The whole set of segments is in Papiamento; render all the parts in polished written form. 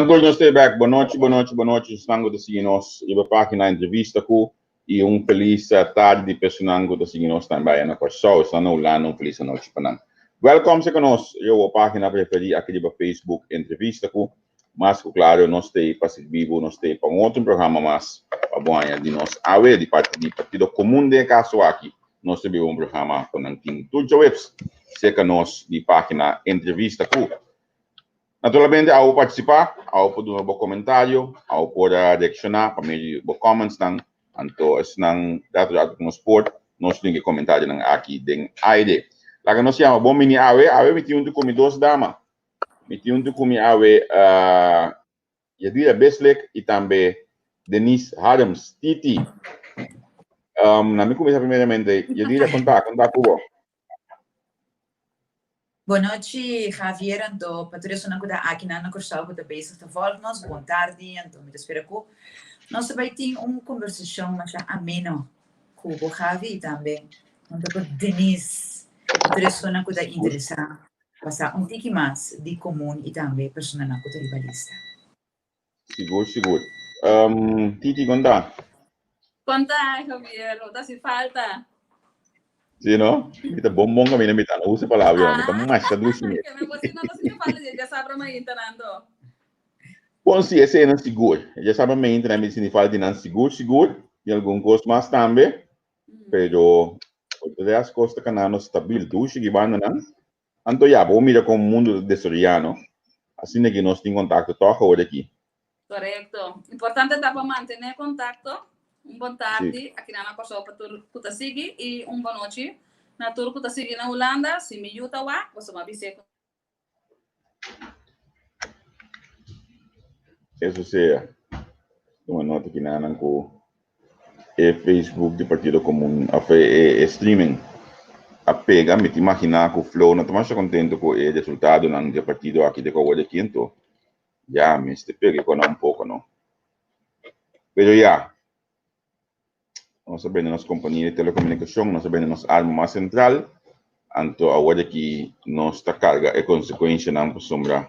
Nan tur nos te bek. Bonochi, bonochi, bonochi. Esnan ku ta sigui nos riba página Entrevista ku i un felis tardi di personan ku ta sigui nos tambe aya na Kòrsou. Esnan na Hulanda un felis anochi pa nan. Wèlkòm serka nos riba bo página preferí aki riba Facebook Entrevista ku. Mas ku klaro nos t'ei pa sirbi bo, nos t'ei pa un otro programa mas pa bo haña di nos awe di parti di Partido Komun den e kaso aki. Nos ta biba un programa ku nan tin tur djaweps serka nos di página Entrevista ku. Naturalmente abo por partisipá, abo por duna bo komentario, abo por reakshoná pa medio di bo commentsnan, anto esnan rato rato ku nos por, nos tin e komentarionan aki den aire. Laga nos yama bon bini awe, awe mi tin huntu ku mi dos dama. Mi tin huntu ku mi awe Yadira Beslik i tambe Denise Harms, Titi. Na mi kuminsá primeramente, Yadira, konta, konta ku bo. Bonochi Javier anto pa tur esunnan ku ta akinan na Kòrsou ku ta bezig ta vòlg nos bon tardi anto mi ta spera ku nos ta bai tin un kombersashon masha ameno ku bo Javi i tambe hunto ku Denise i tur esunnan ku ta interesá pa sa un tiki mas di komun i tambe personanan ku ta riba lista. Sigur, sigur. Titi, kon ta? Kon ta, Javier? Bo ta hasi falta. Sí, no? Mi ta bon bon kaminda mi ta. No usa palabra, mi ta masha dushi mes. Ke men bo si no ta sinti falta di djasabra mainta nan to. Bon, sí, esei nan sigur. Djasabra mainta nan mi ta sinti falta di nan sigur, sigur. Tin algun kos mas tambe. Pero, por de resto kos ta kanando stabil. Dushi ki banda nan. Anto ya, bo mira kon mundu ta desaroyá, no? Asina ki nos tin kontakto tòg awor aki. Korekto. Importante ta pa mantené kontakto. Un bon tardi aki nan na Kòrsou pa tur ku ta sigui i un bon nochi na tur ku ta sigui na Hulanda. Si mi yu ta wak, boso m'a bis'é ku. Eso sea. Tuma nota ki nan ku e Facebook di Partido Komun of e streaming a pega. Mi ta imaginá ku Flo no ta masha kontento ku e resultadonan di e partido aki di ku awor aki anto ya mester pega e kona un poko no. Pero ya. Nos a bende nos kompania di telekomunikashon, nos a bende nos arma mas sentral, anto awor aki nos ta karga e konsekuenshanan pasobra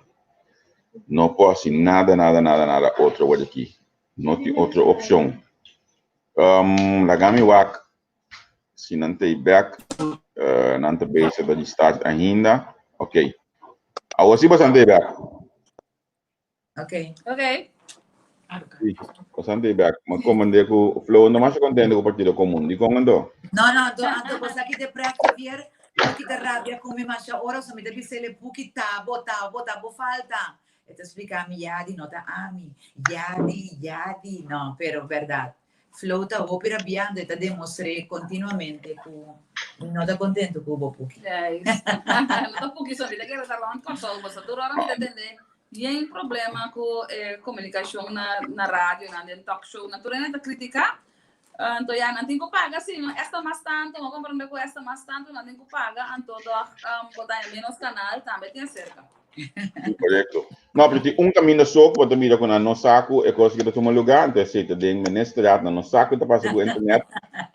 no por hasi nada, nada, nada, nada otro awor aki. No tin otro opshon. Laga mi wak si nan ta ei bek, nan ta bezig ta di start ainda. Ok. Awor si boso nan ta ei bek. Ok. Ok. Sí, bastante bek. Ma komende ku Flo no masha kontento ku Partido Komun. Dikon anto? No, no, anto, anto bo sa ki te prek, Javier? Bo kita rabia ku mi masha ora, so mi ta bisele puki ta bo, ta bo, ta bo falta. E ta splika mi, Yadi, no ta ami. Yadi, Yadi, no, pero berdad. Flo ta hopi rabiando, e ta demostr'é kontinuamente ku mi no ta kontento ku bo puki. Juist. No ta puki so, mi ta kere ta rond Kòrsou, pasobra tur ora mi ta tende yen problema ku e komunikashon na na radionan, den talk shownan, tur hende ta kritiká. Anto ya, nan tin ku paga si, no? Esta mas tantu, bo komprende ku esta mas tantu nan tin ku paga, anto tòg bo ta haña ménos kanal tambe tin aserka. Korekto. No, pero tin un kaminda so ku bo ta mira ku nan no sa ku e kos ki ta tuma lugá, anto esei ta den ministerraad, nan no sa ku ta pasa ku internet,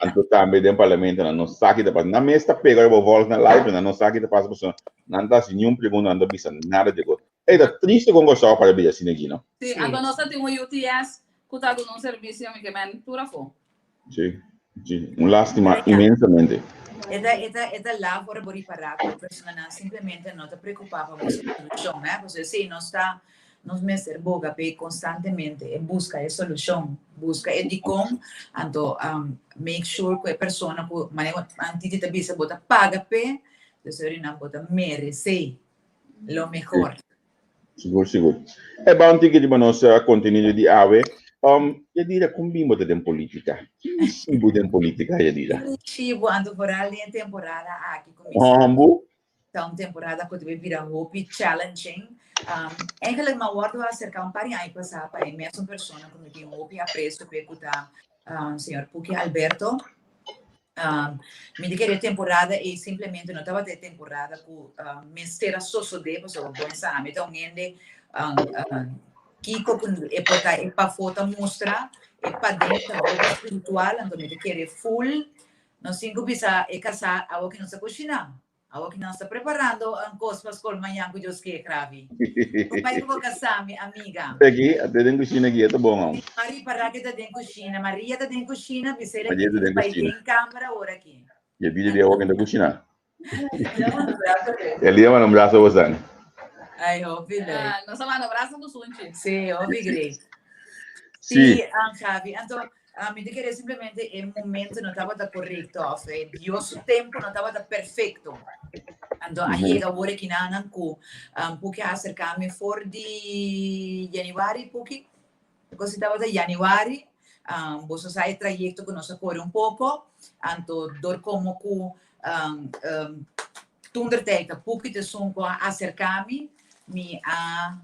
anto tambe den parlamento nan no sa ki ta pasa. Nan mes ta pega riba volg na live, pero nan no sa ki ta pasa pasobra nan ta hasi niun pregunta, nan ta bisa nada di e kos. Ey, ta triste kon Kòrsou para bira asina aki, no? Sí, anto nos ta tin un UTS ku ta duna un servisio mi ke men tur afó. Sí, sí, un lástima inmensamente. E ta, e ta, e ta laf ora bo ripará ku e personanan simplemente no ta preokupá pa busca solushon, eh. Pasobra esei nos ta, nos mester boga p'e konstantemente, e buska e solushon, buska e dikon, anto make sure ku e persona ku, manera ku Titi ta bisa, bo ta paga p'e, dus nan bo ta meresé lo mehor. Sigur, sigur. E ban tiki riba nos kontenido di awe. Yadira, kon bin bo ta den politika? Ki shibu den politika, Yadira? Ki shibu, anto vooral den e temporada aki ku mi sa. Hombu? Ta un temporada ku ta bay bira hopi challenging. Eigenlijk mi a wòrdu aserká un par di aña pasá pa e mesun persona ku mi tin hopi apresio p'e ku ta señor Puki Alberto. Mi ta kere e temporada ei simplemente no tabata e temporada ku mester a sosodé pasobra bon sa mi ta un hende kiko ku e por ta e pafó ta mustra e paden ta hopi spiritual anto mi ta kere full nos tin ku bisa e kasá awor ke nos ta kushiná. Awor ki nos ta preparando un kos pa skol mañan ku Dios ke, Gravi. Ku bai ku bo kasá, mi amiga. Peggy, a te den kushina aki, e ta bon aun. Mari para ke ta den kushina. Maria ta den kushina, bisela Maria ta den bai kushina. den kamera awor aki. E bida di awor ke ta kushina. Elia manda un braso a bosan. Ai, hopi leuk. Ah, nos a manda braso ku sunchi. Sí, hopi great. Sí, sí Javi. Anto, a mi te quería simplemente e momento no tabata correcto of eh, Dios su tempo no tabata perfecto. Anto, a llega awor aquí nanan ku um, puki a acercarme for di januari puki. Cosa tabata januari, um, boso sa e trayecto ku nos a corre un poco. Anto, door como ku um, um, toentertijd puki te sun ku a acercarme, mi a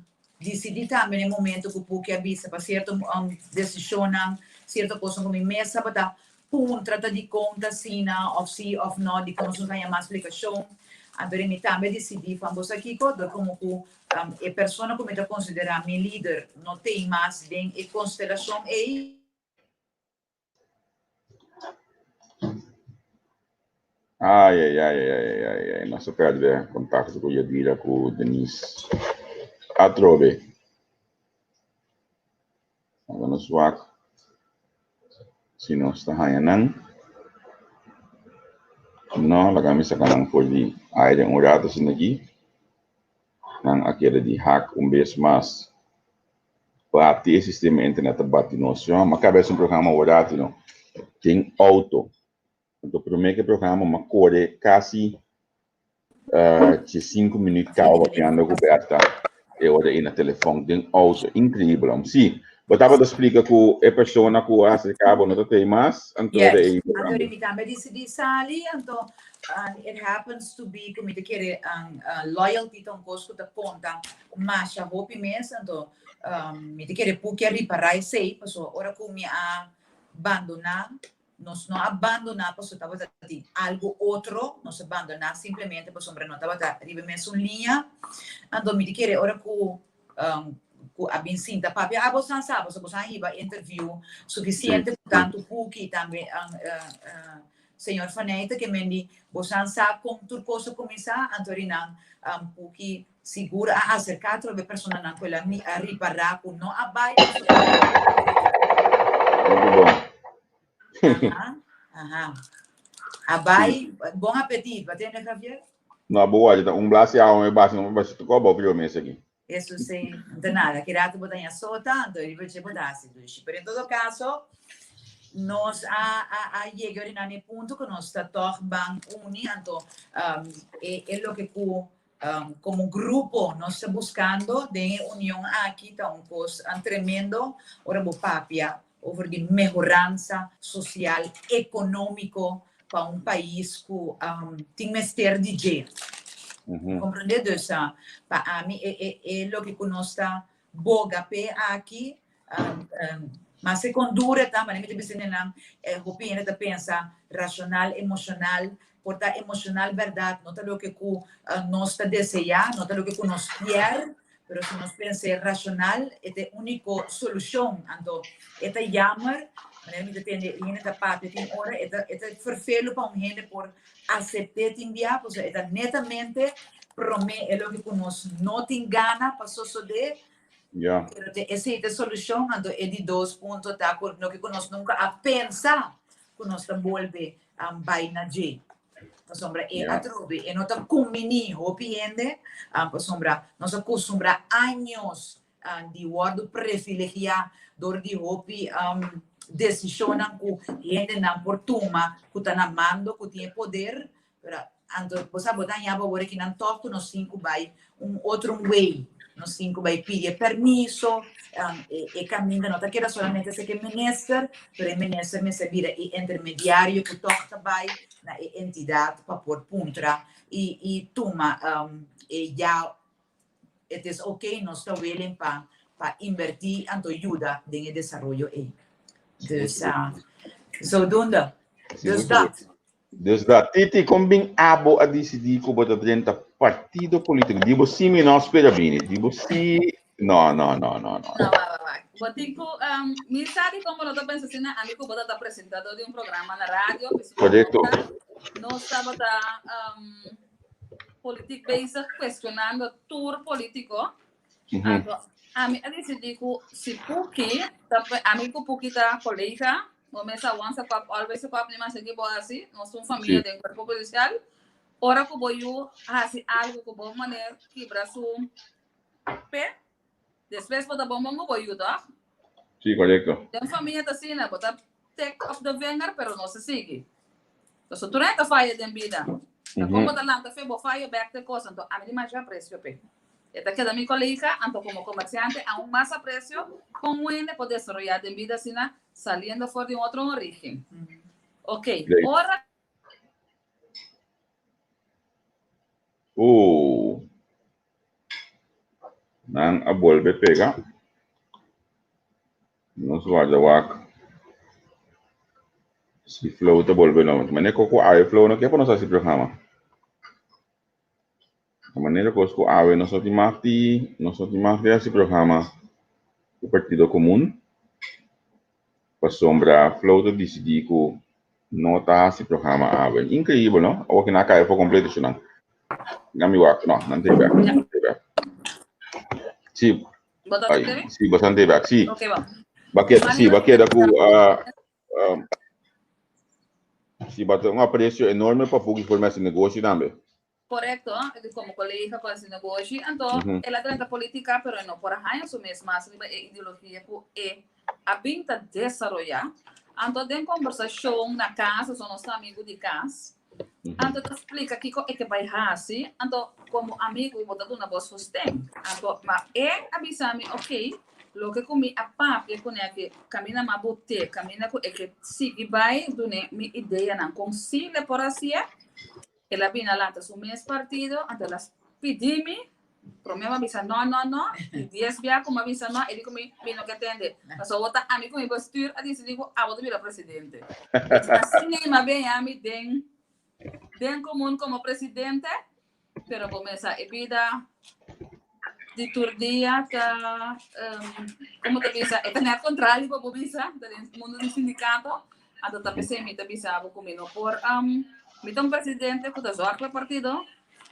Disidí tambe na e momento ku Puki a bisa pa sierto desishonnan, sierto kosnan ku mi mes tabata puntra ta dikon ta asina òf si òf nò, dikon nos no ta haña mas splikashon. Anto mi tambe a disidí van bo sa kiko, dor komo ku e persona ku mi ta konsiderá mi lider no t'ei mas den e konstelashon ei. Ai, ai, ai, ai, ai, ai, ai, nos a perde contacto cu Yadira, cu Denise. Atrobe. Laga nos wak si nos ta haña nan. No, laga mi saca nan for di aire un rato asina aki. Nan a keda di hak un bes mas. Bati e sistema internet ta bati nos. Yo a caba un programa awor no. Den auto. Anto prome ke programa ma kore casi uh, 5 minuut cabo papiando cu Berta. E ora ei na telefon den auto. Increíbel. Om. Sí. Bo tabata splika ku e persona ku a acerca bo no ta tei mas, anto Yes. de ei Anto mi tambe decidí sali, anto it happens to be ku mi ta kere loyalty ta un kos ku ta konta masha hopi mes, anto mi ta kere puki a ripará esei, pasobra ora ku mi a bandoná, nos no a bandoná pasobra tabata tin algu otro, nos a bandoná simplemente pasobra no tabata riba e mesun liña. Anto mi ta kere ora ku ku a bin sinta papia, ah boso a sa, pasobra boso a hiba interview sufisiente ku tantu Puki tambe Señor Faneyte ke men di bosan sa kon tur kos a kuminsá, anto ri nan puki sigur a aserká atrobe personanan ku el a a ripará ku no a bai pasobra Hopi bon. Aha, aha. A bai, bon apetit, ba tende Javier? No, bo wak, ta un blasi awa me basi, no basi toko bo pio mes aki. Eso sí, no ta nada. Ki rato bo ta ña sota, anto riba dje bo ta hasi dushi. Pero en todo caso, nos a, a, a yega ori na e punto ku nos ta tòg ban uni, anto um, e, e loke ku um, komo grupo nos ta buskando den e union aki ta un kos um, tremendo ora bo papia over di mehoransa sosial, ekonómiko pa un pais ku um, tin mester di dje. Comprende? Dus uh, pa ami e, e, e loke ku nos ta boga p'e aki, um, um, mas e kon dure ta, manera mi ta bisa nan, eh, hopi hende ta pensa racional, emocional, por ta emocional berdad, no ta loke ku uh, nos ta desea, no ta loke ku nos kier, Pero si nos pensa racional, e ta e único solucion. Anto, e ta jammer, manera mi ta tende hende ta papia tin ora, e ta, e ta vervelu pa un hende por acept'é tin bia, pasobra e ta netamente promé e loke ku nos no tin gana pa sosodé, pero te esei ta e solucion. Anto e di dos punto ta ku loke ku nos nunca a pensa ku nos ta bolbe bai na dje. Pasobra e atrobe e no ta kumbiní hopi hende, pasobra nos a kustumbrá años di wòrdu privilegiá dor di hopi desishonnan ku hendenan por tuma ku ta na mando, ku tin e poder. Pero anto bo sa bo ta haña bo awor akinan tòg ku nos tin ku bai un otro way, nos tin ku bai pidi e permiso, e kaminda no ta keda solamente esaki e minister, pero e minister mester bira e intermediario ku tòg ta bai na e entidat pa por puntra i i tuma e ya it is okay, nos ta willing pa pa invertí anto yuda den e desaroyo ei. Dus zodoende. Dus dat. Dus dat. Titi, kon bin abo a disidí ku bo ta drenta partido polítiko? Di bo sí mi no spera bini. Di bo sí, no, no, no, no, no. No, wak, wak, wak. Bo tin ku, um, mi sa di kon bo no ta pensa asina, ami ku bo ta ta presentador di un programa na radio, Korekto. Nos tabata, um, politiek bezig cuestionando tur politico. Anto, ami a decidi cu si Puki, ta, ami cu Puki ta colega, bo mesa once a cop, always a cop, ni mas aki bo hasi, nos ta un familia den cuerpo policial. Ora cu bo yu hasi algo cu bo maner kibra su pe, despues bo ta bon bon cu bo yu, toch? Sí, correcto. Den familia ta asina, bo ta take off the vinger, pero no se sigui. Pasobra tur hende ta faya den bida. Ta kon bo ta lanta fe, bo faya bek te kos, anto ami di masha aprecio p'e. E ta keda mi kolega, anto komo komersiante aun mas aprecio kon un hende por desaroya den bida asina saliendo for di un otro origen. Ok, ora. Uh. Nan a bolbe pega. Nos warda wak si Flow ta bolbe no. Manera ku awe Flow no ke pa nos hasi programa. Ta manera kos ku awe nos no tin mag di nos no tin mag di hasi programa ku Partido Komun pasobra Flow ta disidí ku no ta hasi programa awe. Inkreibel no? Awor ki nan a kai afó kompleto shi nan. Nan mi wak no nan ta e bèk nan ta e bèk. Si Bo ta Ai, tene? si bastante bèk si. Ok bo. Ba keda si ba keda ku si ba ta un apresio enorme pa Fuki for mester negoshi tambe. Korekto, e di komo kolega ku hasi negoshi, anto el a drenta politika pero e no por a haña su mes mas riba e ideologia ku e a bin ta desaroyá. Anto den kombersashon na kas, pasobra nos ta amigu di kas, anto e ta splika kiko e ke bai hasi, anto komo amigu bo ta duna bo sosten. Anto ma e a bisa mi, ok, loke ku mi a papia kuné aki, kaminda mi a bot'é, kaminda ku e ke sigui bai dun'é mi ideanan kon si le por hasié. El a bini a lanta su mes partido, anto el a pidi mi, prome mi a bisa no, no, no, i dies bia ku mi a bisa no, e di ku mi, mi no ke tende. Pasobra bo ta ami ku mi bestuur a disidi ku abo ta bira presidente. Dus asina mi a beña mi den den komun komo presidente, pero bo mesa e bida di tur dia ta, komo ta bisa, e ta net kontrario ku bo bisa, ta den mundo di sindikato, anto ta p'esei mi ta bisa bo ku mi no por, mi ta un presidente ku ta zorg pa e partido,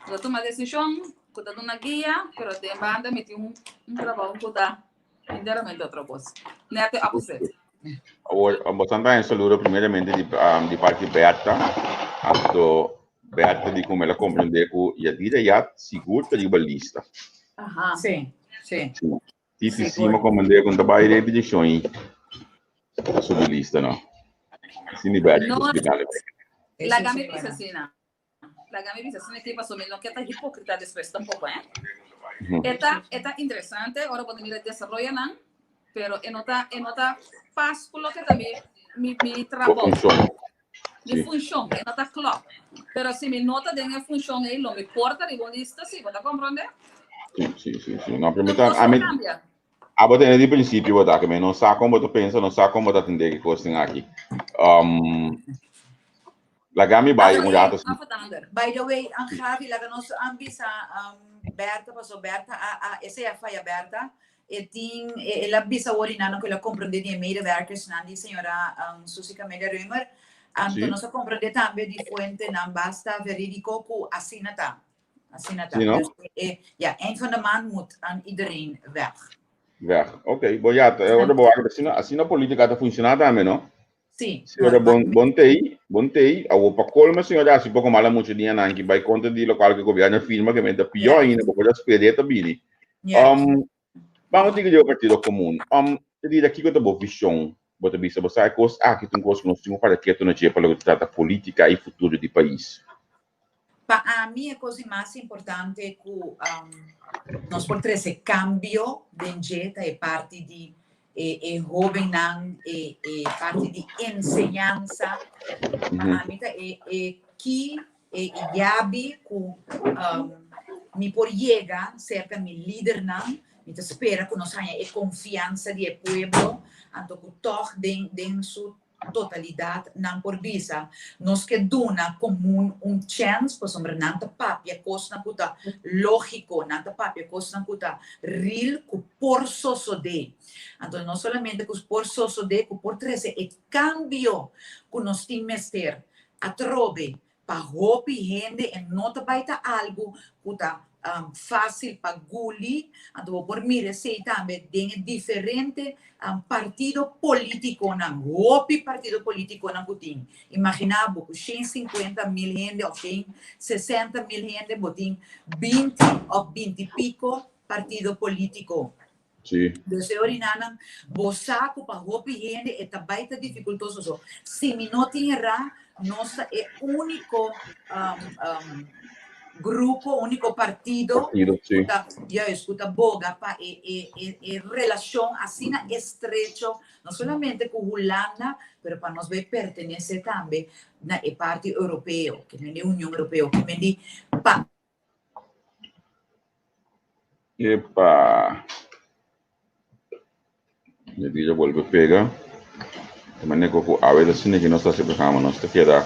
ku ta tuma desishon, ku ta duna guia, pero den banda mi tin un trabou ku ta enteramente otro kos, net e opposite. Awor, boso ta un saludo primeramente di, di parti Bertha. Anto Bertha di como el a comprende cu Yadira ya sigur ta riba lista. Aha. Sí, sí. Sí. Titi Sima comprende cu ta bay den direccion y subi lista, no? Así di Bertha No, explicando. laga mi bisa asina. Laga mi bisa asina aki pasobra mi no ke ta hipokrita despues tampoco, eh. E ta, e ta interesante ora bo ta mira desaroyonan, pero e no ta, e no ta pas ku loke ta mi, mi, mi Bo trabou. funshon. Mi Sí. funshon, e no ta klòp. Pero si mi no ta den e funshon ei, lo mi por ta riba un lista, sí, bo ta komprondé? Sí, sí, sí, sí. No, pero mi Tur ta, kos a por mi, kambia. Abo tene di principio bo ta ke no sa kon bo ta pensa, no sa kon bo ta atende ke kosnan aki. Um, laga mi bai un rato. By the way, an Gavi, laga nos an bisa um, Berta, paso Berta a, a, esei a faya Berta. E tin, e, el a bisa wori nano ku el a komprende di e medewerkers nan di señora um, Susi Camelia Römer. Anto Sí. nos a komprende tambe di fuentenan basta verídico ku asina ta. Asina ta. Sí, no? Dus, eh, ja, eind van de maand moet aan iedereen weg. Weg. Oké, bo ja, ora bo wak, asina, asina politica ta funciona tambe, no? Sí. Si ora bon, bon tei, bon tei, awo pa colmo señor hasi poco mala mucho dia nan ki bai contra di locual ke gobierno firma ke menta pior ainda, bo por a spera ta bini. Ja. Ban un tiki di bo Partido Komun. Te dira kiko ta bo vision? Bo ta bisa bo sa e kos aki ta un kos ku nos tin ku para ketu na dje pa loke ta trata politika i futuro di pais. Pa ami e kos di mas importante ku nos por trese kambio den dje ta e parti di e e hobennan, e e parti di enseñansa. Pa ami ta e e ki E yabi ku mi por yega serka mi lidernan, mi ta spera ku nos haña e konfiansa di e pueblo, anto ku tòg den den su totalidat nan por bisa nos ke duna komun un chèns pasobra nan ta papia kosnan ku ta lógiko, nan ta papia kosnan ku ta real ku por sosodé. Anto no solamente ku por sosodé, ku por trese e kambio ku nos tin mester. Atrobe. Pa hopi hende e no ta bai ta algu ku ta fásil pa guli, anto bo por mira esei tambe den e diferente partido polítikonan, hopi partido polítikonan ku tin. Imaginá bo ku 150.000 hende òf 160.000 hende bo tin 20 òf 20 piko partido polítiko. Dus e orinanan bo sa ku pa hopi hende e ta bai ta difikultoso. So, si mi no tin erá, nos ta e úniko grupo, úniko partido Partido, ku ta, juist, ku ta boga pa e e e e relashon asina estrecho, no solamente ku Hulanda, pero pa nos bai pertenesé tambe na e parti europeo, ke men di Union Europeo, ke men di pa Epa! Mi bida bolbe pega. E manera ku awe ta asina ku nos ta hasi programa, nos ta keda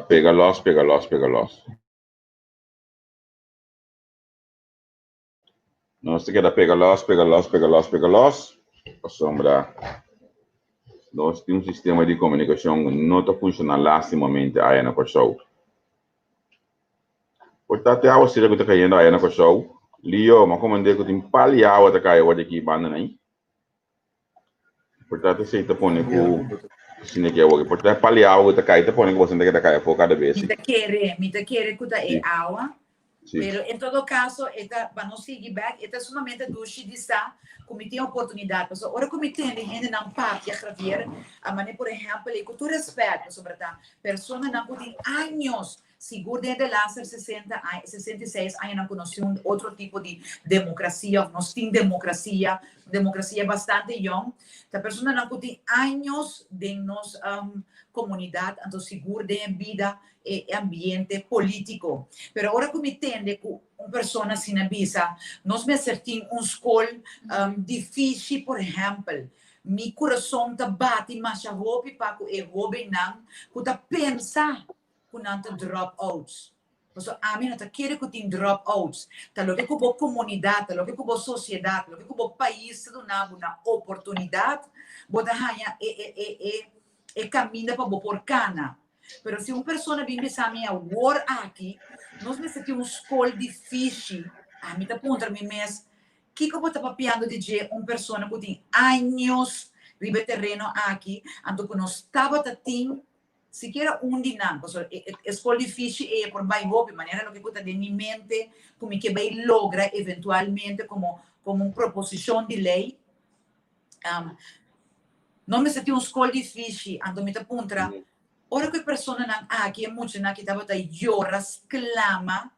pega los, pega los, pega los. Nos ta keda pega los, pega los, pega los, pega los, pasobra nos tin un sistema di komunikashon ku no ta funshoná lastimamente aya na Kòrsou. Por ta te awasera ku ta kayendo aya na Kòrsou, Lio, m'a komand'é ku tin pal di awa ta kai awor di aki banda nan. Por ta esei ta pone ku asina ki awor. Por ta pal di awa ku ta kai ta pone ku boso ta keda kai afó kada bes. Mi ta kere, mi ta kere ku ta e awa. Pero en todo caso, e ta, pa nos sigui bek, e ta sumamente dushi di sa ku mi tin oportunidat. Pasobra ora ku mi tende hendenan papia, Javier, a manera por ehèmpel, i ku tur rèspèt, pasobra ta personanan ku tin años Sigur den e delaster 60 aña, 66 añanan ku nos tin un otro tipo di demokrasia òf nos tin demokrasia, un demokrasia bastante yòn, ta personanan ku tin años den nos komunidat, anto sigur den e bida, e ambiente polítiko. Pero ora ku mi tende ku un persona asina bisa, nos mester tin un skol difísil, por ehèmpel, mi kurason ta bati masha hopi pa ku e hóbennan ku ta pensa ku nan ta drop outs. Pasobra ami no ta kere ku tin drop outs. Ta loke ku bo komunidat, ta loke ku bo sosiedat, loke ku bo pais ta duna bo na oportunidat, bo ta haña e e e e e kaminda pa bo por kana. Pero si un persona bin bisa mi awor aki, nos mester tin un skol di fishi, ami ta puntra mi mes, kiko bo ta papiando di dje un persona ku tin años riba e tereno aki, anto ku nos tabata tin Sikiera un di nan, pasobra e e skol di fishi ei e por bai hopi, manera loke ku ta den mi mente ku mi ke bai logra eventualmente komo komo un proposishon di lei. No mester tin un skol di fishi, anto mi ta puntra, ora ku e personanan aki, e muchanan aki tabata yora, sklama,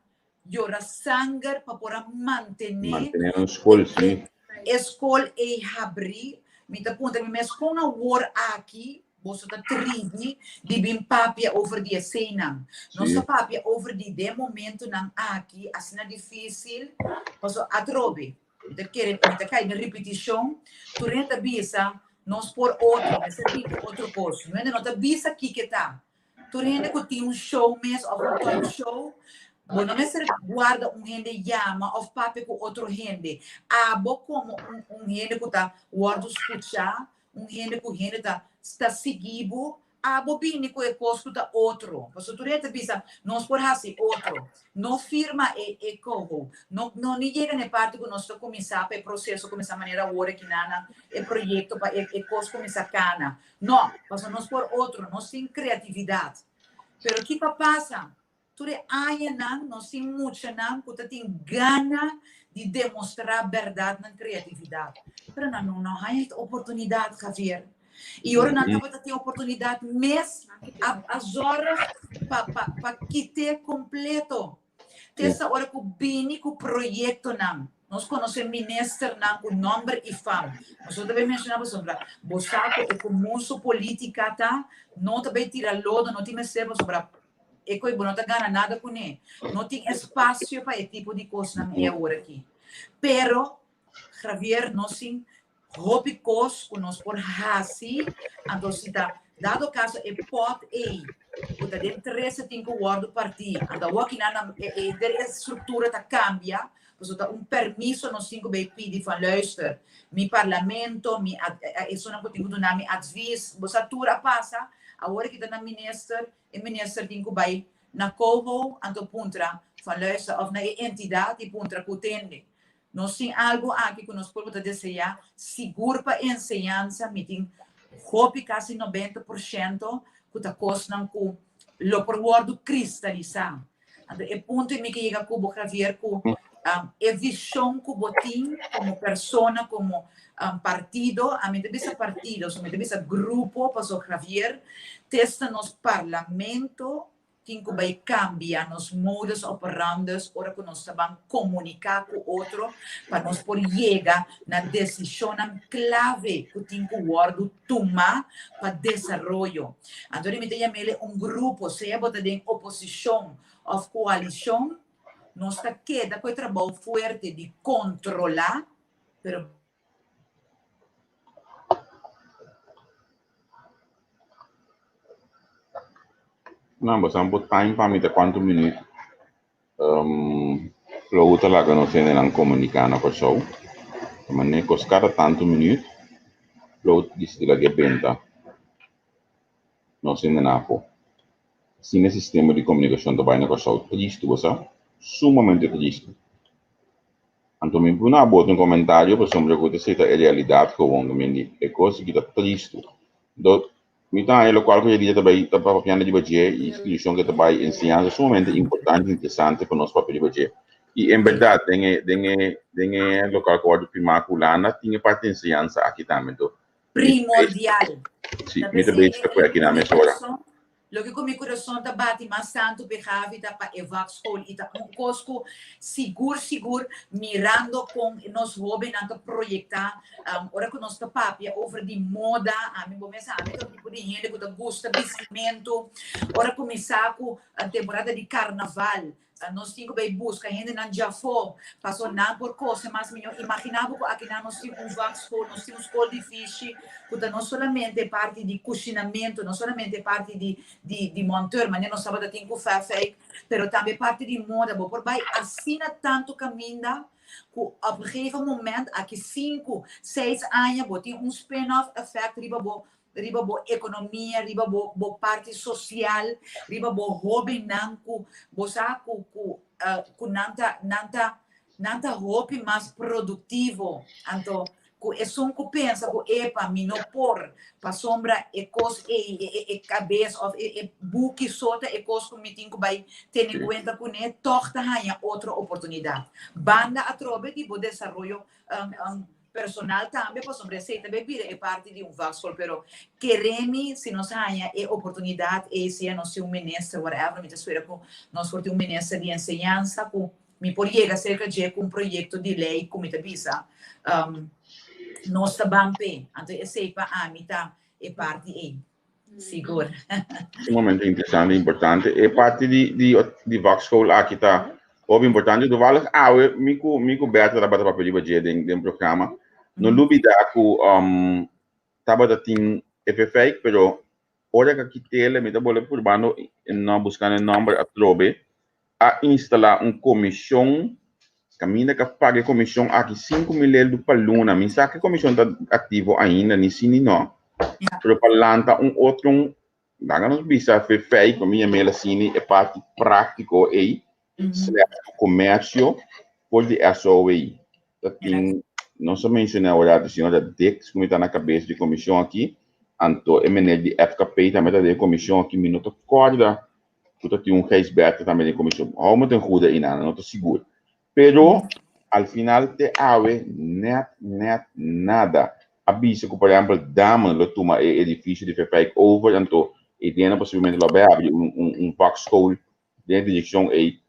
Yora sanger pa por a mantené Mantené un skol, sí. e skol ei habrí. Mi ta puntra mi mes kon awor aki boso ta tribi di bin papia over di eseinan. Nos ta papia over di den momentunan aki asina difísil, pasobra atrobe, mi ta kere, mi ta kai den ripitishon, tur hende ta bisa nos por otro, mester bin ku otro kos. Niun hende no ta bisa kiko ta. Tur hende ku tin un show mes òf un talk show, bo no mester guarda un hende yama òf papia ku otro hende. Abo komo un un hende ku ta wòrdu skuchá, un hende ku hende ta ta sigui bo, abo bini ku e kos ku ta otro. Pasobra tur hende ta bisa, nos por hasi otro. No firma e e koho. No no ni yega na e parti ku nos ta kuminsá pa e proseso kuminsá manera awor aki nan e proyekto pa e e kos kuminsá kana. No, pasobra nos por otro, nos tin kreatividat. Pero kiko a pasa? Tur e añanan nos tin muchanan ku ta tin gana di demostrá bèrdat nan kreatividat. Pero nan no no haña e oportunidat, Javier. I ora nan tabata tin oportunidat mes a a zòrg pa pa pa kit'é kompleto. Te esta ora ku bini ku proyektonan. Nos konosé ministernan ku nòmber i fam. Nos no ta bai menshoná pasobra bo sa ku e komun su polítika ta no ta bai tira lodo, no tin mester pasobra e koe bo no ta gana nada kuné. No tin espasio pa e tipo di kosnan ei awor aki. Pero Javier nos tin hopi kos ku nos por hasi, anto si ta dado kaso e pòt ei ku ta den trese tin ku wòrdu partí, anto awor kinan nan e e henter e struktura ta kambia, pasobra ta un permiso nos tin ku bai pidi van luister, mi parlamento, mi esunnan ku tin ku duna mi advis, bo sa tur a pasa. Awor ki ta na minister, e minister tin ku bai na COHO anto puntra van luister of na e entidat i puntra ku tende. Nos tin algu aki ku nos pueblo ta deseá, sigur pa enseñansa mi tin hopi kasi 90% ku ta kosnan ku lo por wòrdu kristalisá. Anto e punto mi ke yega ku bo Javier ku e vishon ku bo tin komo persona, komo partido, ami ta bisa partido, so mi ta bisa grupo, paso Javier, testa nos parlamento tin ku bai kambia nos modus operandus ora ku nos ta ban komuniká ku otro pa nos por yega na desishonnan klave ku tin ku wòrdu tumá pa desaroyo. Anto mi ta yam'el un grupo, sea bo ta den oposishon òf koalishon, nos ta keda ku e trabou fuerte di kontrolá, pero. No, bo sa bo time pa mi ta cuanto minuut Flow ta laga nos hendenan comunica na Kòrsou. Ta manera kos kada tanto minuut Flow ta disidi laga e benta nos hendenan afó. Asina e sistema di comunicacion ta bai na Kòrsou. Tristu, bo sa? Sumamente tristu. Anto mi puna abo otro comentario pasobra cu ta esey ta e realidad gewoon. Mi di e cos aki ta tristu. Do mi ta haña locual cu Yadira ta bay ta papiando riba dje y institucion cu ta bay enseñansa sumamente importante y interesante pa nos papia riba dje. Y en berdad den e den e den e locual cu wordo firma cu Hulanda tin e parti di enseñansa aki tambe. Anto Primordial. Si, mi ta bezig ta pue aki na mesora. Loke ku mi kurason ta bati mas tantu p'e Gavi ta pa e vakschool i ta un kos ku sigur sigur mirando kon nos hóbennan ta proyektá ora ku nos ta papia over di moda ami bo mes ami ta un tipo di hende ku ta gusta bistimentu ora ku mi sa ku temporada di karnaval Nos tin ku bai buska hendenan djafó, paso nan por kose mas mihó. Imaginá bo ku akinan nos tin un vakschool, nos tin un skol di fishi ku ta no solamente parti di kushinamentu, no solamente parti di di di monteur, manera nos tabata tin ku Fafijk, pero tambe parti di moda. Bo por bai asina tantu kaminda ku op un gegeven moment aki sinku, seis aña bo tin un spin-off effect riba bo riba bo ekonomia, riba bo bo parti sosial, riba bo hóbennan ku bo sa ku ku ku nan ta nan ta nan ta hopi mas produktivo. Anto ku esun ku pensa ku epa mi no por pasobra e kos ei e e e kabes òf e e buki so ta e kos ku mi tin ku bai tene kuenta kuné tòg ta haña otro oportunidat. Banda atrobe di bo desaroyo Personal tambe pasobra esei ta bay bira e parti di un vakschool pero kere mi si nos haña e oportunidad ey sea nos tin un minister whatever mi ta spera cu nos por tin un minister di enseñansa cu mi por yega cerca dje cu un proyecto di ley cu mi ta bisa nos ta ban p'e anto esey pa ami ta e parti ey. Sigur. Sumamente interesante i importante. E parti di di di vakschool aki ta hopi importante. Toevallig awe mi ku mi ku Bertha tabata papia riba dje den den programa. No lubida ku um, tabata tin FFI, pero ora ku a kit'el mi ta bolbe purbando no buskando e nòmber atrobe. A instalá un komishon kaminda ku a paga e komishon aki 5000 eldu pa luna. Mi sa ku e komishon ta aktivo ainda, ni si ni no. Pero pa lanta un otro, laga nos bisa fefei, ku mi yam'el asina, e parti práktiko ei, slash komersio for di SOA. Ta tin, nos a menshoná ora di señora Dix ku mi ta na kabes di komishon aki, anto e meneer di FKP tambe ta den e komishon aki, mi no ta kòrda ku ta tin un Gijsbertha tambe den komishon. Hou mi ten goede einan, no ta sigur. Pero al final te awe net net nada. A bisa ku por ehempel Damen lo tuma e edifisio di Verpijk over anto e dena posiblemente lo bai habri un un un vakschool den e direkshon ei.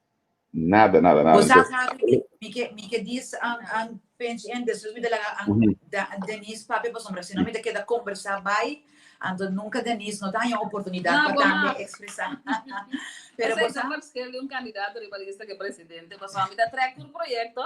Nada nada nada. Bo sa Gaby, mi ke mi ke dis an an pinch in despues mi ta laga an da Denise papia pasobra si no mi ta keda kombersá bai anto nunka Denise no ta haña oportunidat No, pa bo tambe mas. ekspresá. Pero Esei bo sa ta verschil di un kandidato riba lista ke presidente pasobra mi ta trek tur proyekto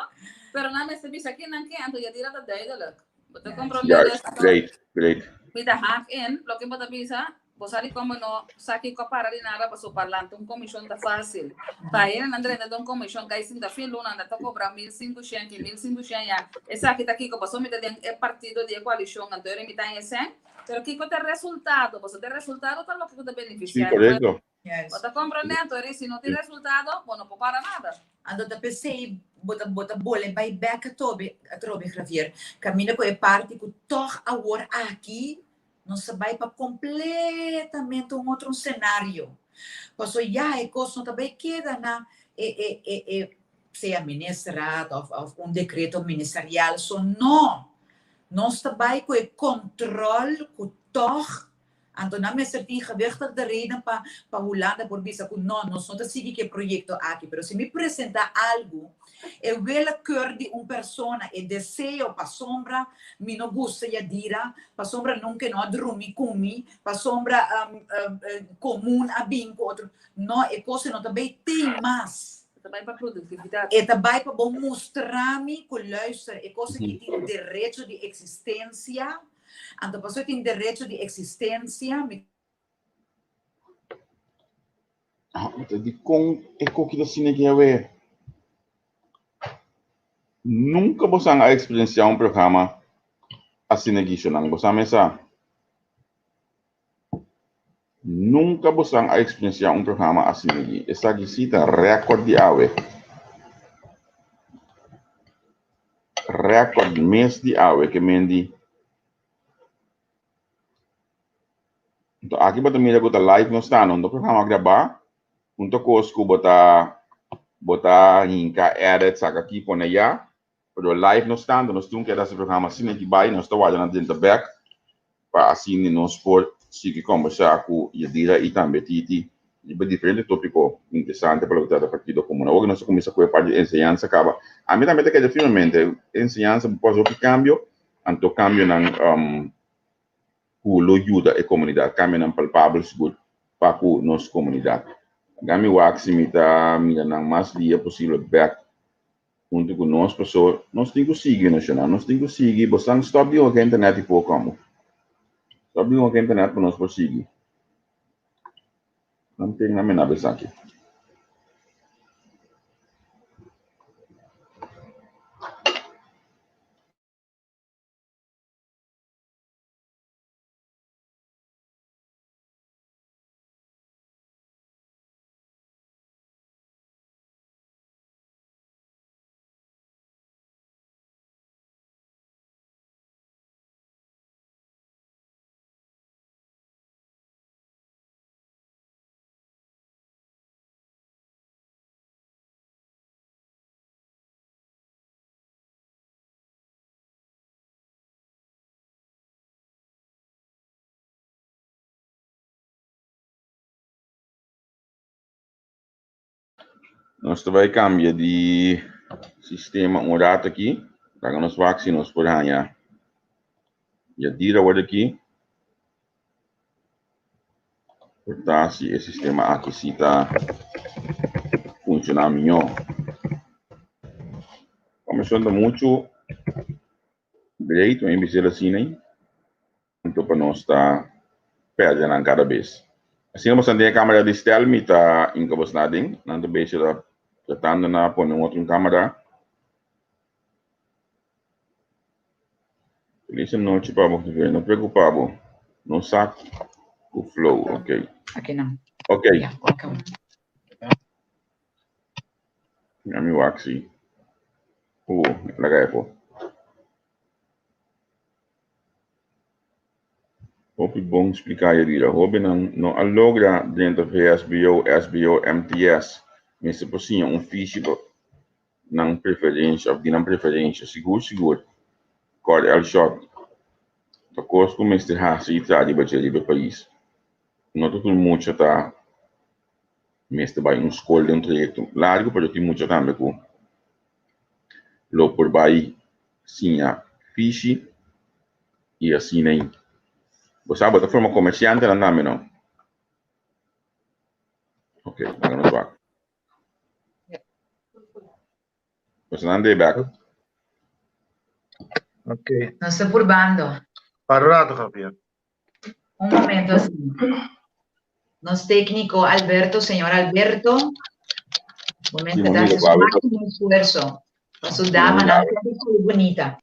pero nan mester bisa kinan ke anto Yadira ta duidelijk. Bo ta komprondé Juist, dus great, great. mi ta haak in loke bo ta bisa. Bo sa di komo no sa kiko a para di nada pasobra pa lanta un komishon ta fásil. Pa hendenan drenta den un komishon kai sinta fin luna nan ta kobra 1500 ki 1500 ya. Esaki ta kiko pasobra mi ta den e partido di e koalishon anto ora mi ta haña sèn. Pero kiko ta e resultado? Pasobra e resultado ta loke ku ta Sí, benefisiá. korekto. Yes. Bo ta komprendé? Anto eri si no tin resultado, bo no por para nada. Anto ta p'esei bo ta bo ta bole bai bek atobe atrobe Javier, kaminda ku e parti ku tòg awor aki nos ta bai pa kompletamente un otro senario. Paso ya e kos no ta bai keda na e e e e sea ministerraad òf òf un dekreto ministerial so no. Nos ta bai ku e kòntròl ku tòg Anto nan mester tin gewichtigde reden pa pa Hulanda por bisa ku no, nos no ta sigui ku e proyekto aki. Pero si mi presentá algu, e willekeur di un persona, e deseo pasobra mi no gusta Yadira, pasobra nunka e no a drumi ku mi, pasobra komun a bin ku otro, no, e kos ei no ta bay tin mas. E ta bay pa produktividat. E ta bay pa bo mustra mi ku luister, e kos aki tin derecho di eksistensia. Anto pasobra tin derecho di existencia mi. Dikon e koki ta asina ki awe? Nunka bosan a eksperensiá un programa asina ki, shonnan. Bosan mesa? Nunka bosan a eksperensiá un programa asina ki. Esaki sí ta rèkòrt di awe. Rèkòrt mes di awe ke men di. Anto aki bo ta mira ku ta live nos ta, no ta programa grabá. Un ta kos ku bo ta bo ta hinka edit saka aki pone aya, pero live nos ta, anto nos tin ku keda hasi programa asina aki bai, nos ta warda nan drenta bèk pa asina nos por sigui kombersá ku Yadira i tambe Titi riba diferente tópiko interesante pa loke trata Partido Komun. Awor ku nos a kuminsá ku e parti di enseñansa kaba, ami tambe ta keda firmemente, enseñansa bo por hasi hopi kambio, anto kambionan ku lo yuda e komunidat, kambionan palpabel sigur pa ku nos komunidat. Laga mi wak si mi ta mira nan mas dia posibel bèk huntu ku nos paso nos tin ku sigui nashonal nos tin ku sigui bosan stop di hoka internet i por komo stop di hoka internet pa nos por sigui nan ten nan mena esaki. Nos ta bai cambia di sistema un rato aki. Laga nos wak si nos por haña Yadira awor aki. Por ta si e sistema aki si ta funciona mihó. Comisión ta mucho breed, mi bisa el asina. Anto pa nos ta perde nan kada bes. Asina boso den e kamera di stel mi ta inka bos na den. Nan ta bezig ta tratando na pone un otro kamera. Feliz anochi pa bo, no preocupa bo. No sa ku flow, ok. Aki nan. Ok. Ya, welcome. Mi wak si. Laga e po. Hopi bon spliká Yadira. Hóbennan no a logra drenta VSBO, SBO, MTS. Mester por siña un fishi pa nan preferensha òf di nan preferensha. Sigur sigur Cor El Shot ta kos ku mester hasi i traha riba dje riba e pais. No ta tur mucha ta mester bai un skol den un trayekto largu pero tin mucha tambe ku lo por bai siña fishi i asina ei. Bo sa bo ta forma komersiantenan tambe no? Ok, laga nos wak. Bosonan dei bek. Ok. Nos ta purbando. Para un rato, Javier. Un momento así. Nos técnico Alberto, señor Alberto, momento Sí, ta hace su mira, máximo esfuerzo pa su dama, mira. nan muy bonita.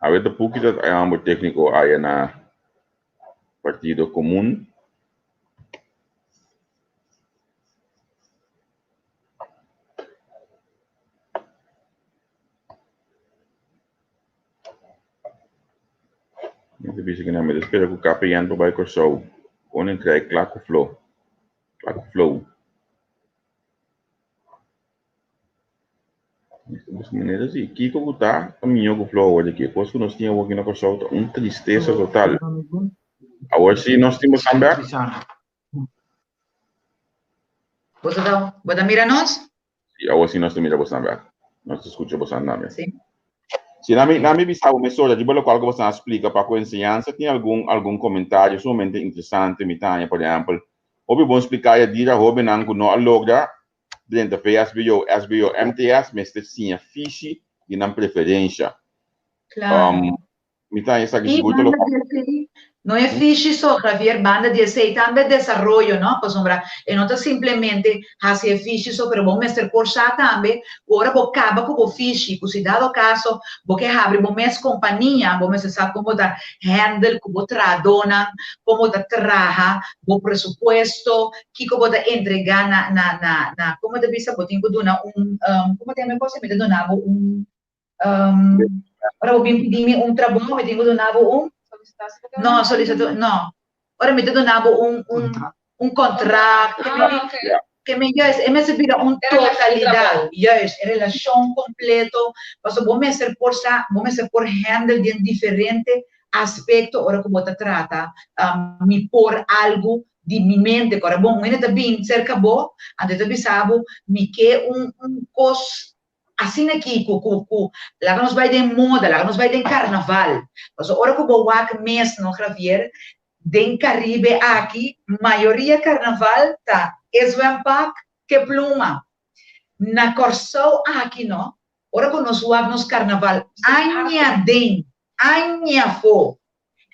Awe ta puki ta e homber técnico aya na Partido Comun. Mi ta bisa ku nan mi ta spera ku KPN por bai Kòrsou. Koninkrijk kla ku flo. Kla ku flow. Manera si, kiko ku ta ta mihó ku flow awor di aki. E kos ku nos tin awor aki na Kòrsou ta un tristesa total. Awor si nos tin bosan bèk. Bo ta bo ta mira nos? Si, awor si nos ta mira bosan bèk. Nos ta skucha bosan tambe. Si. Si, na mi na mi bisa bo mesora riba lokual ku bosan a splika pa ku enseñansa tin algun algun komentario sumamente interesante mi ta haña. Por ehèmpel, hopi bon spliká Yadira hóbennan ku no a logra drenta VSBO, SBO, MTS mester siña fishi di nan preferensha. Claro. Um, mi ta esaki I sigur te lo banda di esei, no e fishi so, Javier, banda di esei tambe desaroyo, no? Pasobra e no ta simplemente hasi e fishi so, pero bo mester por sa tambe ku ora bo kaba ku bo fishi, ku si dado kaso bo ke habri bo mes kompania, bo mester sa kon bo ta handle ku bo trahadónan, kon bo ta traha bo presupuesto, Kiko bo ta entregá na, na, na, na, komo ta bisa, bo tin ku duna un, um, komo ta yama e kos? Mi ta duna bo un, um, ora bo bin pidi mi un trabou, mi tin ku duna bo un, no, solisitashon, no, ora mi ta duna bo un, un, un kontrakt, ke mi, ke mi, juist, e mester bira un totalidat, juist, e relashon kompleto, pasobra bo mester por sa, bo mester por handle den diferente aspekto ora ku bo ta trata, um, mi por algu di mi mente ku ora bon un hende ta bin serka bo anto e ta bisa bo mi ke un un kos asina aki ku ku ku laga nos bai den moda laga nos bai den karnaval pasobra ora ku bo wak mes no Javier den Karibe aki mayoria karnaval ta e zwempak ke pluma na Kòrsou aki no ora ku nos wak nos karnaval aña den aña afó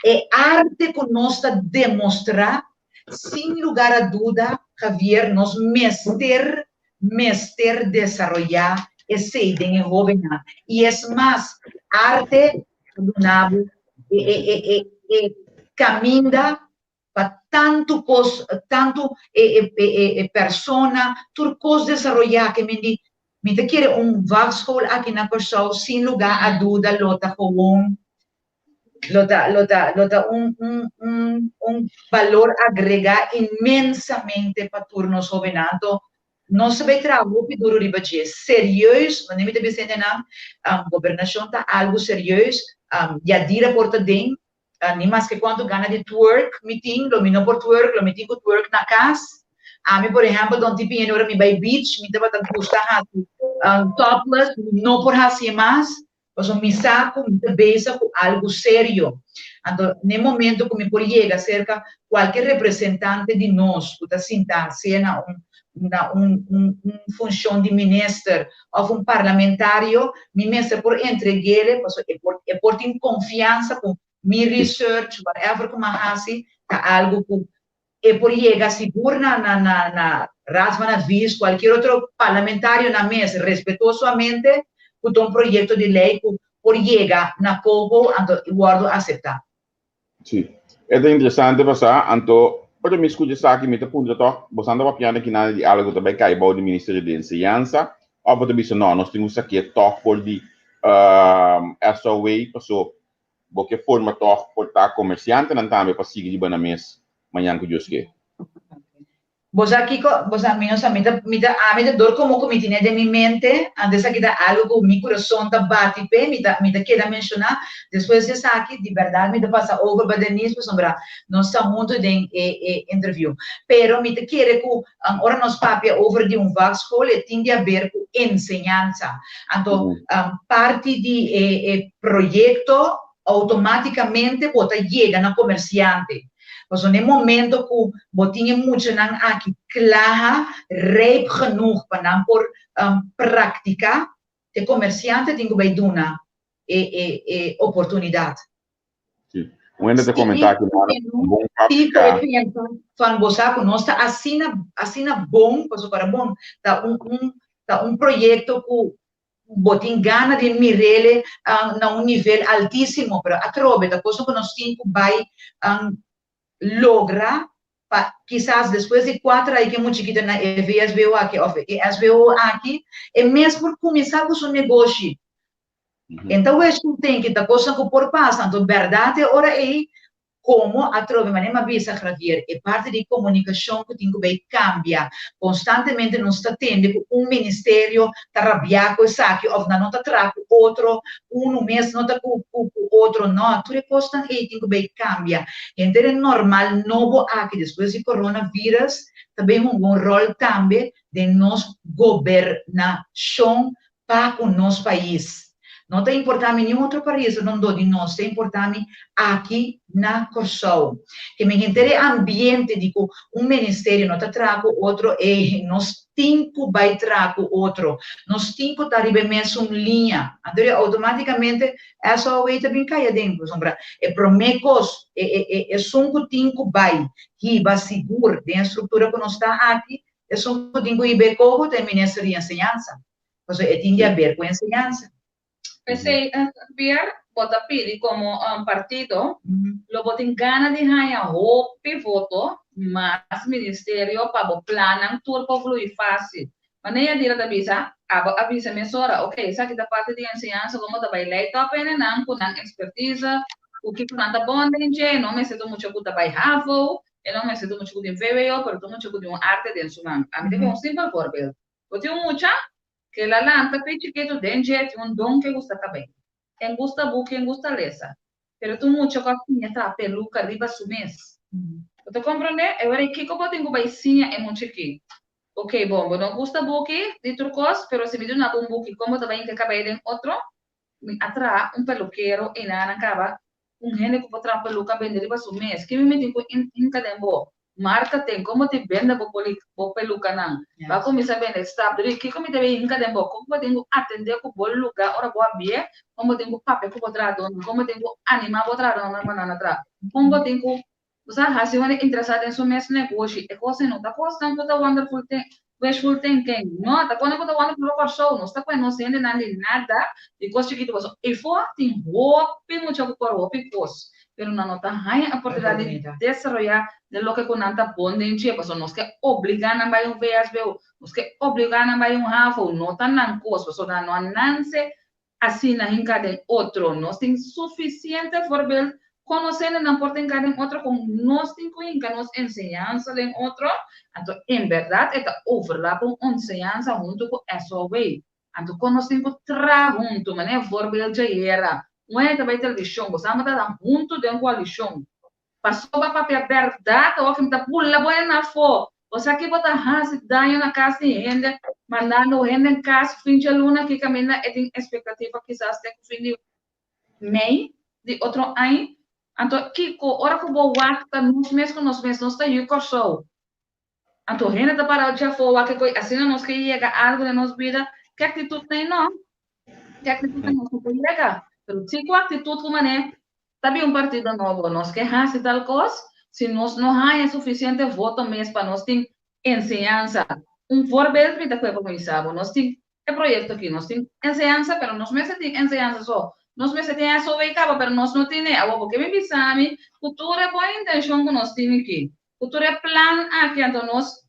E arte ku nos ta demostrá, sin lugar a duda, Javier, nos mester, mester desaroyá esei den e hóbennan. I es mas, arte ta duna bo e, e, e, e, e kaminda pa tantu kos, tantu e, e, e, e persona, tur kos desaroyá. Ke men di, mi ta kere un vakschool aki na Kòrsou, sin lugar a duda lo ta gewoon Lo ta, lo ta, lo ta un, un, un, un balor agregá inmensamente pa tur nos hóbennan. Anto, nos ta bai traha hopi duru riba dje. Serieus, wanneer mi ta bisa hendenan, gobernashon ta algu serieus, Yadira por ta den, ni maske kuantu gana di twerk mi tin, lo mi no por twerk, lo mi tin ku twerk na kas. Ami, por ehèmpel, ta un tipi hende ora mi bai beach, mi tabata gusta hasi topless, mi no por hasié mas. Pasobra mi sa ku mi ta bezig ku algu serio. Anto, n'e momento ku mi por yega serka kualke representante di nos ku ta sintá sea na un na un un un funshon di minister òf un parlamentario, mi mester por entreg'ele pasobra e por e por tin konfiansa ku mi research, whatever ku mi a hasi, ta algu ku e por yega sigur na na na na Raad van Advies, cualkier otro parlamentario na mes respetuosamente cu ta un proyecto di ley cu por yega na coho anto y wordo acepta. Sí, e ta interesante pasá, anto ora mi scucha esaki mi ta puntra toch, boso anda papiando kinan di algo cu ta bay cay bao di Ministerio di Enseñansa of bo ta bisa no, nos tin un sakie toch for di SOW paso Bo ke forma tòg por ta komersiantenan tambe pa sigui riba nan mes mañan ku Dios ke. Bo sa kiko? Bo sa, mi no sa, mi ta, mi ta, ami ta dor komo ku mi tine den mi mente, anto esaki ta algu ku mi kurason ta bati p'e, mi ta, mi ta keda menshoná. Despues di esaki, di bèrdat mi ta pasa over pa Denise pasobra nos ta huntu den e, e interview. Pero mi ta kere ku ora nos papia over di un vakschool e tin di haber ku enseñansa. Anto, parti di e, e proyekto outomátikamente bo ta yega na komersiante. Pasobra na e momento ku bo tin e muchanan aki klaha, rijp genoeg pa nan por praktiká, e komersiante tin ku bai duna e e e oportunidat. Sí. Un hende ta komentá aki na un bon Sí, por ejemplo, van bo sa ku nos ta asina asina bon, pasobra bon ta un un ta un proyekto ku. Bo tin gana di mir'ele na un nivel altísimo, pero atrobe ta kosnan ku nos tin ku bai logra pa kisas despues di kuater ai ku e muchikito na e VSBO aki òf e SBO aki, e mes por kuminsá ku su negoshi. E ta wishful thinking, ta kosnan ku por pasa, anto bèrdat e ora ei Como atrobe manera mi a bisa Javier, e parti di comunicacion cu tin cu bay cambia. Constantemente nos ta tende cu un ministerio ta rabia cu esaki of nan no ta traha cu otro, uno mes no ta cu cu otro. No, tur e cosnan ey tin cu bay cambia. Henter e normal nobo aki despues di coronavirus ta bay hunga un rol tambe den nos gobernacion pa ku nos pais. No ta importá mi niun otro pais rondó di nos, ta importá mi aki na Kòrsou. Ke men henter e ambiente di ku un ministerio no ta traha ku otro, ey, nos tin ku bai traha ku otro. Nos tin ku ta riba e mesun liña. Anto di outomátikamente SOAW ta bin kai aden, pasobra e promé kos, e e e esun ku tin ku bai hiba sigur den e struktura ku nos ta aki, esun ku tin ku hiba e koho ta e minister di enseñansa. Pasobra e tin di haber ku enseñansa. P'esei, Pierre, bo ta pidi komo partido, lo bo tin gana di haña hopi voto, mas ministerio pa bo plannan tur por flui fásil. Manera Yadira ta bisa, abo a bisa mesora, ok, esaki ta parti di enseñansa, komo ta bai lei tòp hendenan ku nan ekspertise, ku kiko nan ta bon den dje, no mester ta mucha ku ta bai havo, e no mester ta mucha ku tin vwo, pero ta mucha ku tin un arte den su man. Ami ta pon un simpel voorbeeld. Bo tin un mucha ke la lanta pe chikitu den dje tin un don ke gusta kabei. En gusta buki, en gusta lesa. Pero ta un mucha ku a siña traha peluka riba su mes. Bo ta komprondé? E ora ei kiko bo tin ku bai siña e mucha aki? Oke, bon, bo no gusta buki di tur kos, pero si mi duna bo un buki kon bo ta bai hinka kabei den otro? Mi a traha un pelukero einan kaba Un hende ku por traha peluka bende riba su mes. Ke mi miti ku hinka den bo marketing? Komo ti bende bo bo pelukanan? Bo a kuminsá bende stap dri. Kiko mi debe hinka den bo? Kon bo tin ku atendé ku bo lugá ora bo a bie? Kon bo tin ku papia ku bo trahadónan? Kon bo tin ku animá bo trahadónan pa nan a traha? Kon bo tin ku Bo sa hasi hende interesá den su mes negoshi. E kos ei no ta kosnan ku ta wonderful ten, wishful thinking. No, ta kosnan ku ta wonderful pa Kòrsou. Nos ta pone nos hendenan di nada, di kos chikitu pasobra efo tin hopi mucha ku por hopi kos, pero nan no ta haña oportunidat di desaroyá den loke ku nan ta bon den dje pasobra nos ke obligá nan bai un VSBO, nos ke obligá nan bai un havo, no ta nan kos pasobra nan no a nanse Asina hinká den otro. Nos tin sufisiente voorbeeld konosendo nan por ta hinká den otro kon nos tin ku hinka nos enseñansa den otro. Anto en bèrdat e ta overlap un enseñansa huntu ku SOW. Anto kon nos tin ku traha huntu, manera e voorbeeld djayera, un hende ta bai televishon, bo sa bo ta ta huntu den koalishon. Pasobra papia bèrdat awor ku mi ta bula bo hende afó. Bo sa ki bo ta hasi daño na kas di hende, mandando hende en kas fin dje luna aki kaminda e tin espektativa kisas te ku fin di mei di otro aña. Anto kiko ora ku bo wak ta nos mes ku nos mes, nos ta yu Kòrsou. Anto hende ta para djafó wak e koe asina nos ke yega algu den nos bida, ke aktitut nei no? Ke aktitut nei nos no por yega. Pero si ku aktitut ku manera ta bin un partido nobo, nos ke hasi tal kos, si nos no haña sufisiente voto mes pa nos tin enseñansa. Un voorbeeld mi ta koe pa bisa bo, nos tin e proyekto aki, nos tin enseñansa pero nos mester tin enseñansa so, nos mester tin SOW kaba pero nos no tine. Awor bo ke bin bisa mi ku tur e bon intenshon ku nos tin aki, Ku tur e plan aki anto nos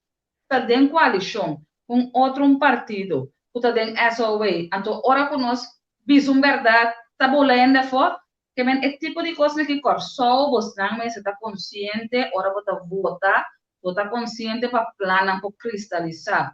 ta den koalishon ku un otro un partido ku ta den SOW anto ora ku nos bisa un bèrdat ta bula hende afó ke men e tipo di kosnan ki Kòrsou bosnan mester ta konsiente ora bo ta vota bo ta konsiente pa plannan por kristalisá.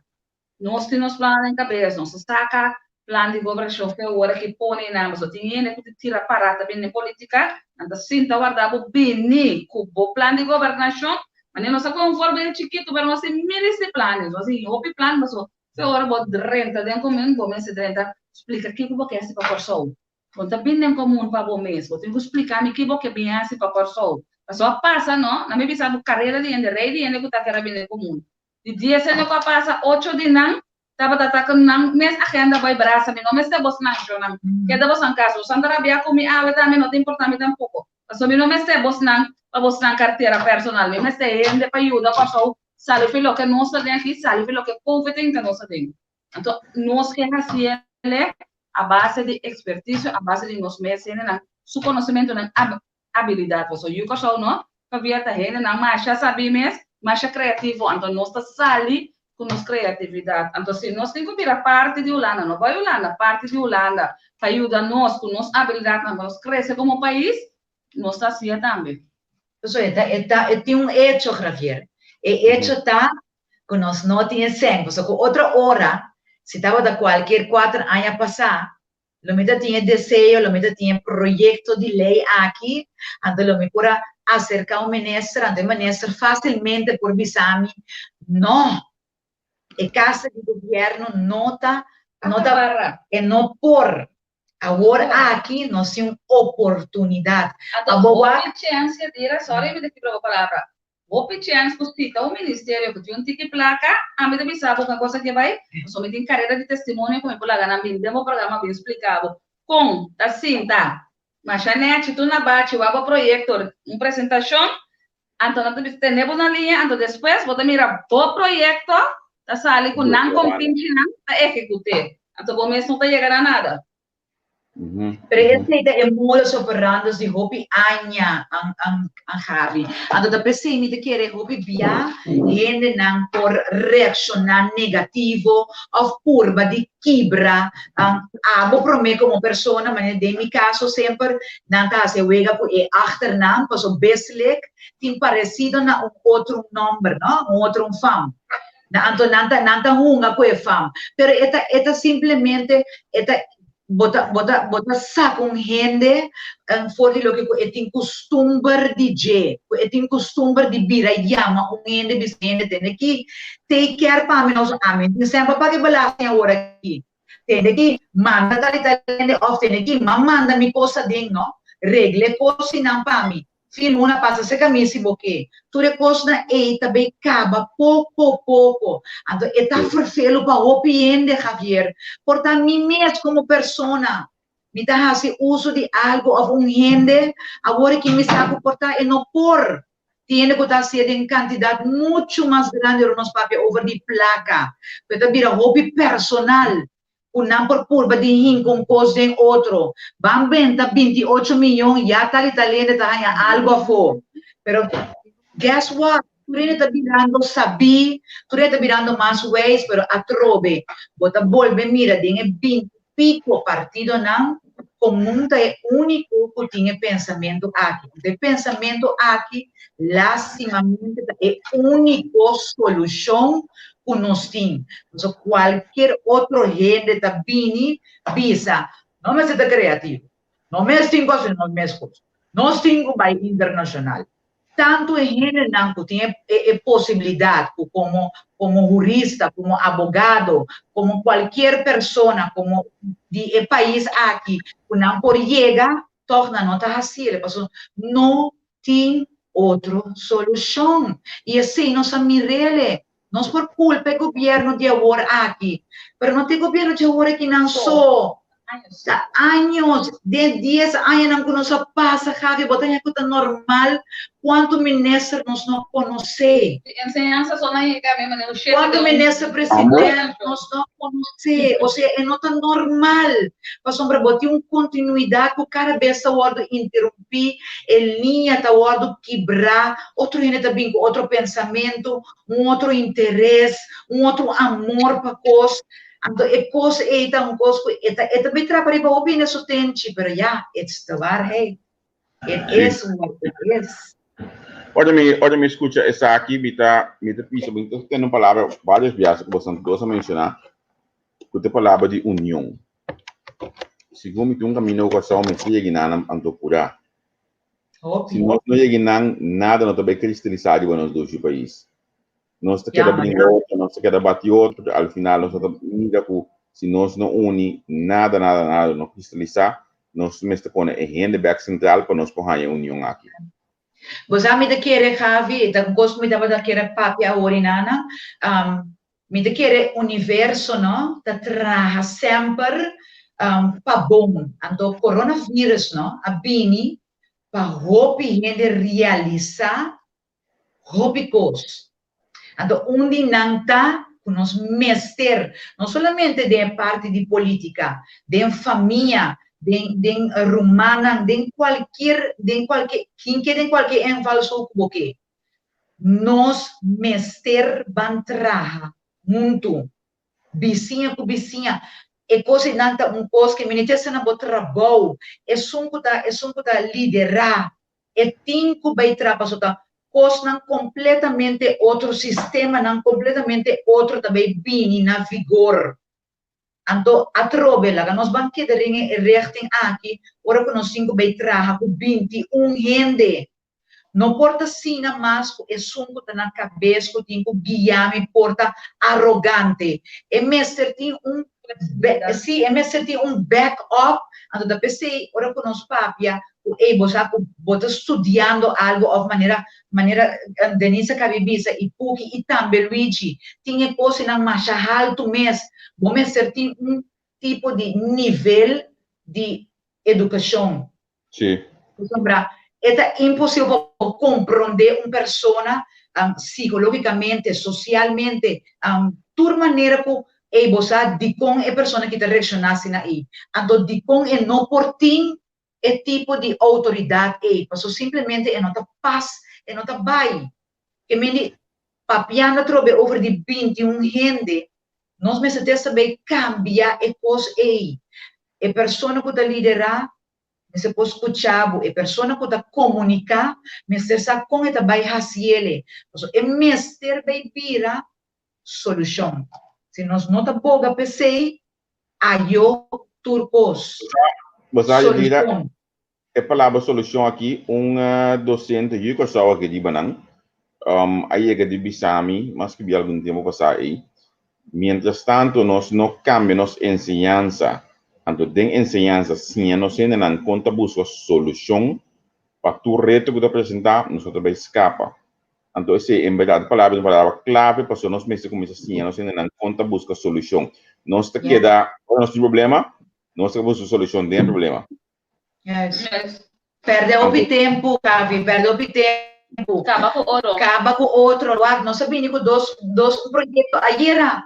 Nos tin nos plannan den kabes, nos a saka plan di gobernashon fe ora ki pone nan, pasobra tin hende ku ta tira pará ta bini den politika, nan ta sinta warda bo bini ku bo plan di gobernashon, manera nos a kohe un voorbeeld chikitu pero nos tin miles di planes, nos tin hopi plan pasobra fe ora bo drenta den komun bo mester drenta splika kiko bo ke hasi pa Kòrsou, bo no ta bini den komun pa bo mes, bo tin ku splika mi ki bo ke bin hasi pa Kòrsou, pasobra a pasa no, nan mi bisa bo karera di hende, rei di hende ku ta kere bini den komun, Di dies hende ku a pasa, ocho di nan tabata ta ku nan mes agenda bai brasa. Mi no mester bosnan, shonnan. Keda bosan kas. Bosan ta rabia ku mi awe tambe, no ta importá mi tampoko. Pasobra mi no mester bosnan pa bosnan kartera personal. Mi mester hende pa yuda Kòrsou sali fi loke nos ta den aki, sali fi loke Covid tin ka nos aden. Anto nos ke hasiele. a base di ekspertisio, a base di nos mes hendenan su konosementunan, abilidat. Pasobra yu Kòrsou no pabia ta hendenan masha sabí mes, masha kreativo, anto nos ta sali ku nos kreatividat. Anto si nos tin ku bira parti di Hulanda, no bai Hulanda, parti di Hulanda pa yuda nos ku nos abilidatnan pa nos krese komo pais, nos ta hasié tambe. Pasobra e ta, e ta, e tin un echo, Javier. E echo ta ku nos no tin e sèn. Pasobra ku otro ora, si tabata kualkier kuater aña pasá, lo mi ta tin e deseo, lo mi ta tin e proyekto di lei aki, anto lo mi por a aserká un minister, anto e minister fásilmente por bisa mi, no, e kasa di gobièrnu no ta, no ta, e no por. Awor aki nos tin un oportunidat. Anto hopi chèns, Yadira, sorry mi ta kibra bo palabra, Hopi chèns ku si ta un ministerio ku tin un tiki plaka, ami ta bisa bo kon e kos aki a bai, pasobra mi tin karera di testimonio ku mi por laga nan bin den bo programa bin splika bo kon ta sinta masha nèchi tur na bachi wak bo proyekto un presentashon, anto nan ta bisa tene bo na liña, anto despues bo ta mira bo proyekto ta sali ku nan kompinchinan ta ehekut'é, anto bo mes no ta yega na nada. Pero esei ta e modus operandus di hopi aña, an, an, an Gaby. Anto ta p'esei mi ta kere hopi bia hendenan por reakshoná negativo òf purba di kibra an abo promé komo persona, manera den mi kaso semper nan ta hasi e wega ku e achternaam, pasobra Beslik tin paresido na un otro nòmber, no? Un otro un fam. Na anto nan ta nan ta hunga ku e fam. Pero e ta e ta simplemente e ta bo ta bo ta bo ta saka un hende for di loke ku e tin kustumber di dje, ku e tin kustumber di bira yama un hende bisa hende tende ki take care pa mi nos ami tin semper paga e belasting awor aki. Tende ki manda tal i tal hende òf tende ki m'a manda mi kos aden no, regla e kosinan pa mi. Fin luna pasa serka mi si bo ke. Tur e kosnan ei ta bay kaba poko poko. Anto e ta ferfelu pa hopi hende, Javier. Por ta mi mes komo persona, mi ta hasi uso di algu òf un hende, awor aki mi sa ku por ta e no por. Tin hende ku ta hasié den kantidat muchu mas grandi ora nos papia over di plaka. Ku e ta bira hopi personal, ku nan por purba di hinka un kos den otro. Ban benta 28 miyon, ya tal i tal hende ta haña algu afó. Pero guess what? Tur hende ta birando sabí, tur hende ta birando mas wijs, pero atrobe bo ta bolbe mira den e 20 piko partidonan, Komun ta e úniko ku tin e pensamentu aki. Anto e pensamentu aki lástimamente ta e úniko solushon ku nos tin. Pasobra kualkier otro hende ta bini bisa, no mester ta kreativo, no mes tin ku hasi nos mes kos, nos tin ku bai internashonal. Tantu e hendenan ku tin e e posibilidat ku komo komo hurista, komo abogado, komo kualkier persona komo di e pais aki ku nan por yega, tòg nan no ta hasiel pasobra no tin otro solushon. I esei nos a mir'el. Nos por culpa e gobierno di awor aki, pero no ta e gobierno di awor aki nan so. Ta años, den dies añanan cu nos a pasa, Javi, bo ta haña cu ta normal cuanto minister nos no conoce. Di enseñansa so nan yega mi manera un shete Cuanto minister president nos no conoce. Osea, e no ta normal, pasobra bo tin un continuidad cu cada bes ta wordo interumpi, e liña ta wordo kibra, otro hende ta bin cu otro pensamento, un otro interes, un otro amor pa kos. Anto e kos ei ta un kos ku e ta e ta bin trapa riba hopi hende su tenchi, pero ya, it's de waarheid. It is what it is. Ora mi, ora mi skucha esaki, mi ta, mi ta pisa, mi ta tende un palabra varios biaha ku boso dos a menshoná, ku ta e palabra di union. Segun mi tin un kaminda ku Kòrsou mester yega nan anto purá. Hopi. Si nos no yega nan, nada no ta bai kristalisá riba nos dushi pais. Nos ta keda bringa otro, nos ta keda bati otro, pero al final nos no ta mira ku si nos no uni, nada, nada, nada no kristalisá. Nos mester pone e hende bèk sentral pa nos por haña e union aki. Bo sa mi ta kere, Javi, ta un kos ku mi tabata kere papia awor i nana. Mi ta kere universo no ta traha semper pa bon. Anto coronavirus no a bini pa hopi hende realisa hopi kos. Anto un di nan ta. Ku nos mester, no solamente den e parti di polítika, den famia, den den rumannan, den kualkier den kualke kin ke den kualke invalshoek ku bo ke. Nos mester ban traha huntu, bisiña ku bisiña. E kos einan ta un kos ke mini ta na bo trabou, esun ku ta esun ku ta liderá e tin ku bai traha pasobra ta kosnan kompletamente otro, sistemanan kompletamente otro ta bai bini na vigor. Anto atrobe laga nos ban keda den e richting aki ora ku nos tin ku bai traha ku 21 hende. No por ta asina mas ku esun ku ta na kabes ku tin ku guia mi por ta arogante. E mester tin un sí, e mester tin un back up. Anto ta p'esei ora ku nos papia ku ey bo sa ku bo ta studiando algo òf manera manera Denise a kabi bisa i Puki i tambe Luigi tin e kosnan masha haltu mes. Bo mester tin un tipo di nivel di edukashon. Sí. Pasobra e ta imposibel pa bo komprondé un persona psikológikamente, sosialmente, tur manera ku ey bo sa dikon e persona aki ta reakshoná asina ei. Anto dikon e no por tin e tipo di outoridat ei, pasobra simplemente e no ta pas, e no ta bai. Ke mindi papiando atrobe over di 21 hende, nos mester ta sabei kambia e kos ei. E persona ku ta liderá mester por skucha bo, e persona ku ta komuniká mester sa kon e ta bai hasiele. Pasobra e mester bai bira solushon. Si nos no ta boga p'esei, ayo tur kos. Bo sa, Yadira, Solushon. e palabra solushon aki, un dosente yu Kòrsou aki riba nan a yega di bisa mi, mas ku algun tempu pasá ei, mientras tanto nos no kambia nos enseñansa, anto den enseñansa siña nos hendenan kon ta buska solushon pa tur reto ku ta presentá, nos no ta bai skapa. Anto esei en bèrdat e palabra es un palabra klave pasobra nos mester kuminsá siña nos hendenan kon ta buska solushon. Nos ta keda, ora nos tin problema, nos ta buska solushon den e problema. Juist. Juist. Perde hopi tempu, Gavi, perde hopi tempu. Kaba ku otro. Kaba ku otro. Wak, nos a bini ku dos, dos un proyekto ayera.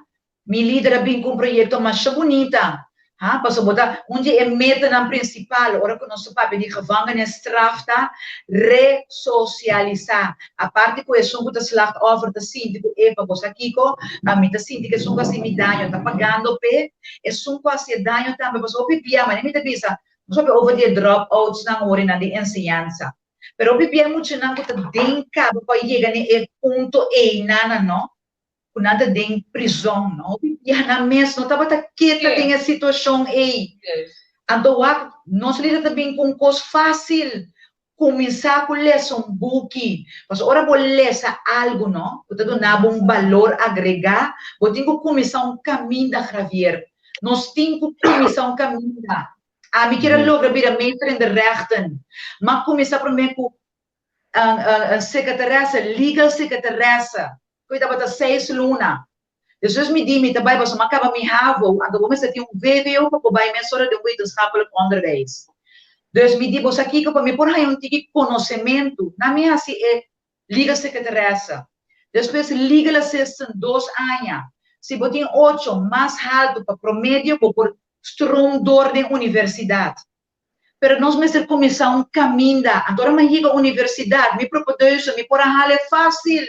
Mi lider a bini ku un proyekto masha bunita. Ha, pasobra bo ta, un di e metanan prinsipal ora ku nos ta papia di gevangenisstraf ta resosialisá. Aparte ku esun ku ta slachtoffer ta sinti ku epa, bo sa kiko, mi ta sinti ku esun ku a hasi mi daño ta pagando p'e. Esun ku hasi e daño tambe, pasobra hopi bia, manera mi ta bisa, nos papia over di e drop-outsnan ora nan di enseñansa. Pero hopi bia e muchanan ku ta den kaba pa yega na e punto einan no, ku nan ta den prizòn no, hopi bia nan mes no tabata keda den e situashon ei. Anto wak, nos lider ta bin ku un kos fásil, Kuminsá ku lesa un buki. Pasobra ora bo lesa algu no, ku ta duna bo un balor agregá, bo tin ku kuminsá un kaminda, Javier. Nos tin ku kuminsá un kaminda. Ami kier a logra bira meester in de rechten, m'a kuminsá promé ku seketarèsa, legal seketarèsa, ku e tabata seis luna. Despues mi di, mi ta bai pasobra mi a kaba mi havo, anto bo mester tin un vwo pa bo bai mesora den wetenschappelijk onderwijs. Dus mi di, bo sa kiko, pa mi por haña un tiki konosementu, nan mi hasi e legal secretaresse. Despues legal assistant dos aña. Si bo tin ocho mas haltu pa promedio bo por stroom door den universidat. Pero nos mester kuminsá un kaminda. Anto ora mi a yega universidat, mi propedeuse, mi por a hala e fásil.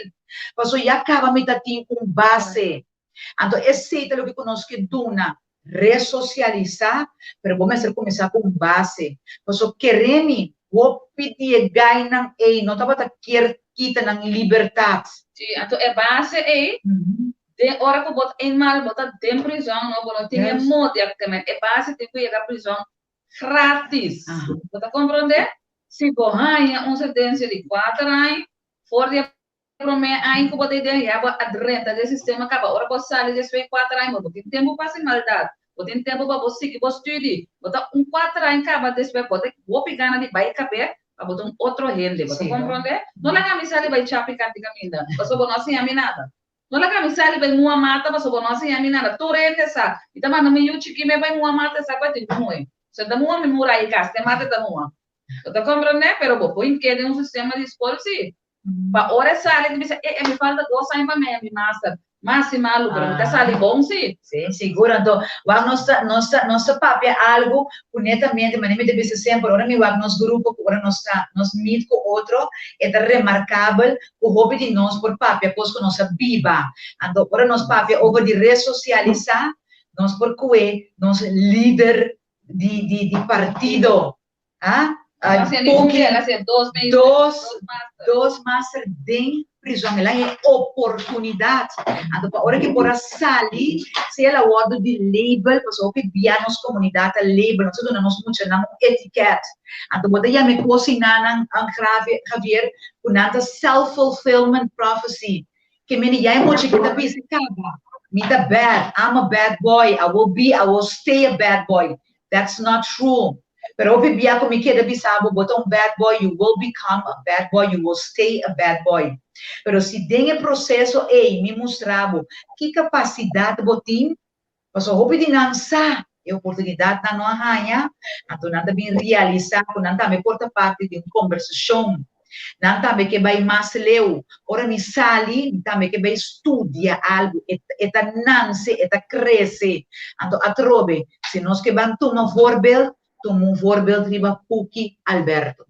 Pasobra ya kaba mi ta tin un base. Anto esei ta loke ku nos ke duna, resosialisá, pero bo mester kuminsá ku un base. Pasobra kere mi, hopi di e gainan ei no tabata kier kita nan libertat. Sí, anto e base ei, den ora ku bo ta eenmaal bo ta den prizòn, no, bo no tin e modia, e base tin ku yega prizòn gratis. Bo ta comprende? Si bo haña un sentencia di kuater aña, for di e prome aña ku bo ta den, ya bo a drenta den sistema kaba. Ora bo sali despues di kuater aña, bo no tin tempu pa hasi maldad. Bo tin tempu pa bo sigui bo studi. Bo ta un kuater aña kaba despues bo ta hopi gana di bai kab'é pa bo ta un otro hende. Bo ta comprende? No laga mi sali bai chapi kanti kaminda, pasobra bo no a siña mi nada. No laga mi sali bai mua mata pasobra bo no a siña mi nada. Tur hende sa. Mi ta manda mi yu chikí me bai mua mata e sa ku e tin ku muhe. So e ta mua mi mura ei kas, te mata e ta mua. Bo ta komprendé? Pero bo por hink'é den un sistema di skol si. Pa ora e sali e ta bisa, e e mi falta dos aña pa mi haña mi master. Masi malu, pero mi ta sali bon si. Si, sigur. Anto, wak nos ta, nos ta, nos ta papia algu ku netamente, manera mi ta bisa semper, ora mi wak nos grupo ku ora nos ta, nos meet ku otro, e ta remarkabel ku hopi di nos por papia kos ku nos a biba. Anto, ora nos papia over di resosialisá, nos por kue nos lider di, di, di partido, ah, Puki, dos, dos master den prison, el a haña oportunidat. Anto pa ora ke por a sali, si el a wòrdu di label, pasobra hopi bia nos komunidat ta label, nos ta duna nos muchanan un etiket. Anto bo ta yama e kosinanan, Javier, ku nan ta self-fulfillment prophecy. Ke mende ya e mucha ki ta bisa kaba, mi ta bad, I'm a bad boy, I will be, I will stay a bad boy. That's not true. Pero hopi bia ku mi keda bisa bo, bo ta un bad boy, you will become a bad boy, you will stay a bad boy. Pero si den e proseso ei mi mustra bo ki kapasidat bo tin, Pasobra hopi di nan sa e oportunidatnan no a haña, anto nan ta bin realisá ku nan tambe por ta parti di un kombersashon. Nan tambe ke bai mas leu. Ora mi sali, mi tambe ke bai studia algu. E e ta nanse, e ta krese. Anto atrobe, si nos ke ban tuma voorbeeld, tuma un voorbeeld riba Puki Alberto.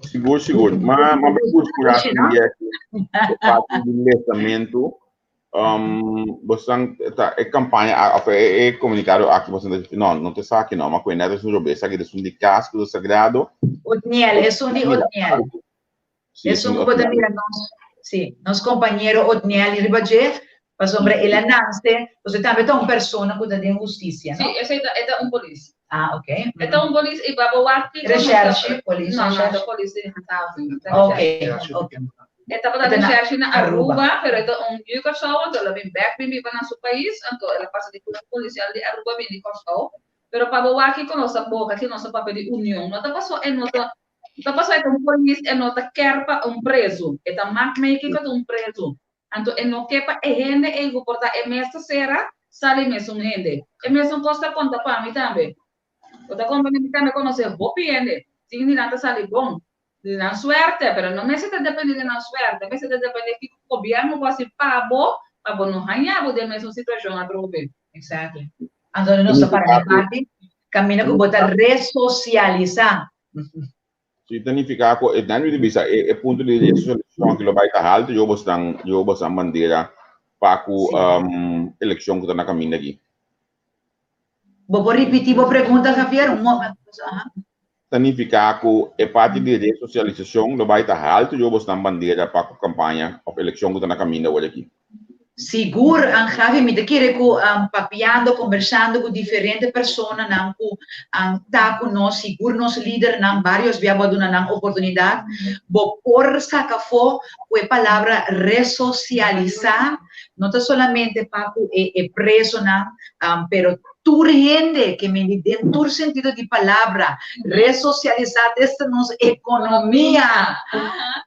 Sigur, sigur. Ma, ma bai busca e parti di lesamentu. Um, bosan ta e campaña of e, e comunicado aki bosan ta no, no te saki no, ma cuenta es un robe, saki es un di casco sagrado. Otniel, es un di Otniel. Sí, Es un ku ta mira nos, sí, nos compañero Otniel riba dje, pasobra el a nase, pasobra tambe ta un persona ku ta den hustisia, no? Sí, esei ta, e ta un polis. Ah, ok. E ta un polis i babo wak kiko nos ta- Recherche, polis, No, no, recherche. ta polis di handhaving. Ta Ok, recherche. ok. E tabata E ta na recherche na Aruba. Aruba, pero e ta un yu Kòrsou, anto el a bin bèk bin biba na su pais, anto el a pasa di kuerpo polisial di Aruba bin di Kòrsou. Pero pa bo wak kiko nos ta boka, kiko nos ta papia di union, no ta paso e no ta Ta pasobra e ta un polis, e no ta ker pa un prezu. E ta mak mei kiko ta un prezu. Anto e no ke pa e hende ei ku por ta e mes ta sera, sali mesun hende. E mesun kos ta konta pa mi tambe. Bo ta komprende? Mi tambe konosé hopi hende. Tin di nan ta sali bon, di nan suerte, pero no mester ta depende di nan suerte, mester ta depende kiko gobièrnu por hasi pa bo, pa bo no haña bo den mesun situashon atrobe. Exactly. Anto nos ta para na parti kaminda ku bo ta resosialisá. Si ta nifiká ku e dan di bisa e e punto di resosialisashon aki lo bai ta haltu yo bosnan yo bosnan bandera pa ku elekshon ku ta na kaminda aki. Bo por ripití bo pregunta Javier? Un momento. Aha. Ta nifiká ku e parti di resosialisashon lo bai ta haltu yo bosnan bandera pa ku kampaña òf elekshon ku ta na kaminda awor aki. Sigur, Javi, mi ta kere ku papiando, kombersando ku diferente personanan ku ta ku nos, sigur nos lidernan, barios bia bo a duna nan oportunidat, bo por saka afó ku e palabra resosialisá no ta solamente pa ku e presonan, pero tur hende ke mindi den tur sentido di palabra, resosialisá ta nos ekonomia.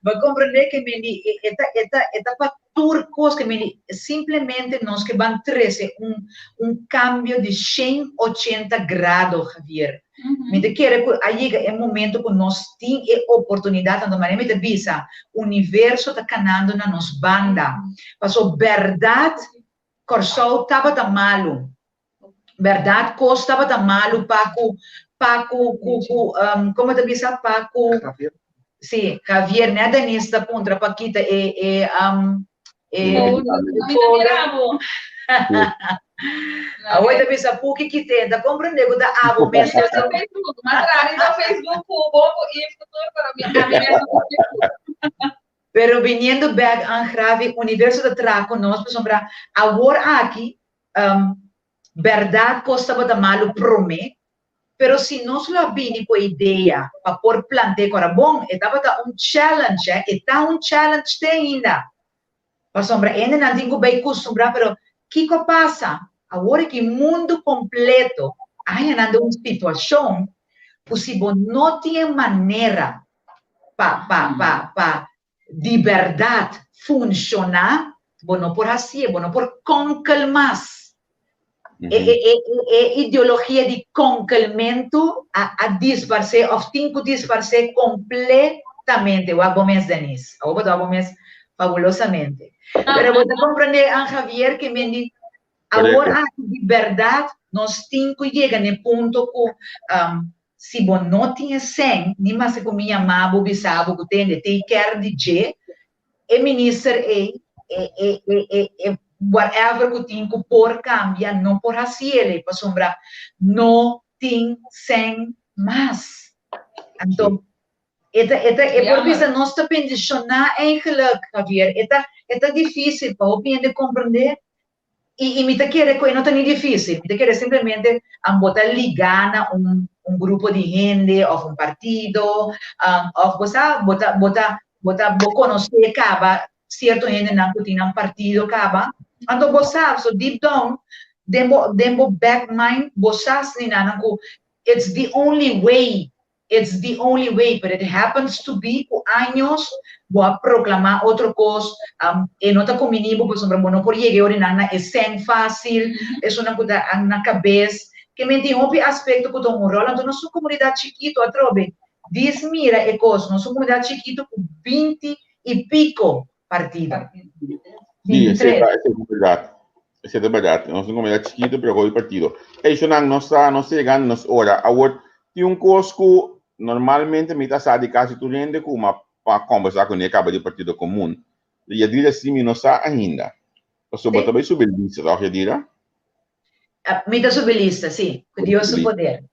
Bo a komprendé ke mindi e ta e ta e ta pa Tur kos ke mindi simplemente nos ke ban trese un un kambio di shen ochenta grado, Javier. Mi ta kere ku a yega e momento ku nos tin e oportunidat, anto manera mi ta bisa, universo ta kanando na nos banda. Paso bèrdat Kòrsou tabata malu, bèrdat kos tabata malu pa ku pa ku ku ku komo ta bisa pa ku si Javier nè Denise ta puntra pa kita e e e folder awor ta bisa puki kite ta komprende ku ta abo mes pero biniendo bek an Gravi universo ta traha ku nos pasobra awor aki Bèrdat kos tabata malu promé, pero si nos lo a bini ku e idea pa por plant'é ku ora bon, e tabata un challenge, eh, e ta un challenge te ainda. Pasobra hendenan tin ku bai kustumbrá, pero kiko a pasa? Awor aki mundu kompleto a haña nan den un situashon ku si bo no tin e manera pa pa pa pa di bèrdat funshoná, bo no por hasié, bo no por kònkel mas. E, e, e, e ideologia di kònkelmentu a, a disparsé òf tin ku disparsé kompletamente. Wak bo mes, Denise. Awor bo ta wak bo mes. Fabulosamente. Pero bo ta comprende, An Javier, ke men di awor aki di berdad nos tin ku yega na e punto ku si bo no tin e sèn, ni maske ku mi yama bo bisa bo ku tende take care di dje, e minister ei, e e e e e whatever ku tin ku por kambia no por hasiel pasobra no tin sèn mas. Anto e ta e ta e por bisa nos ta bendishoná eigenlijk, Javier. E ta e ta difísil pa hopi hende komprendé i i mi ta kere ku e no ta ni difísil. Mi ta kere simplemente bo ta ligá na un un grupo di hende òf un partido òf bo sa bo ta bo ta bo ta bo konosé kaba sierto hendenan ku tin nan partido kaba. Anto bo sa, so deep down den bo den bo back mind bo sa asina ku it's the only way. It's the only way, but it happens to be ku años bo a proklamá otro kos, e no ta kumbiní bo pasobra bo no por yega e orinan na e sèn fásil, esunnan ku ta na kabes. Ke men tin hopi aspekto ku ta un ròl, anto nos un komunidat chikitu atrobe. Dis mira e kos, nos un komunidat chikitu ku 20 i piko partido. Sí, esei ta, esei ta bèrdat. Esei ta bèrdat. Nos un komunidat chikitu, pero hopi partido. Ey, shonnan, nos ta, nos ta yegando nos ora. Awor, tin un kos ku normalmente mi ta sa di kasi tur hende ku mi a pa kombersá kuné kaba di Partido Komun. Yadira sí mi no sa ainda. Pasobra bo ta bai subi lista, tòg, Yadira? Mi ta subi lista, sí. Ku Dios su poder.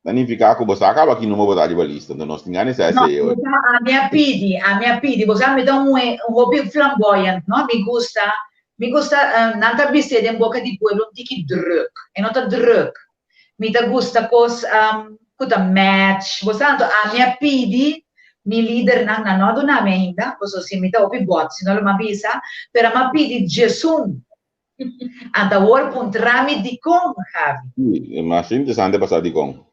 Ta nifiká ku bo sa kaba ki number bo ta riba lista, enton nos tin gana di sa No, esei bo hoy. sa ami a pidi, ami a pidi, bo sa mi ta un muhé un hopi flamboyant, no, mi gusta, mi gusta, nan ta bis'é den boka di pueblo un tiki druk, e no ta druk, mi ta gusta kos ku ta match, bo sa, anto ami a pidi mi lidernan, nan no a duna mi ainda, pasobra si mi ta hopi bòt, si no lo mi a bisa, pero ami a pidi djesun. Anta awor puntra mi dikon, Javi. Sí, e mas interesante pa sa dikon.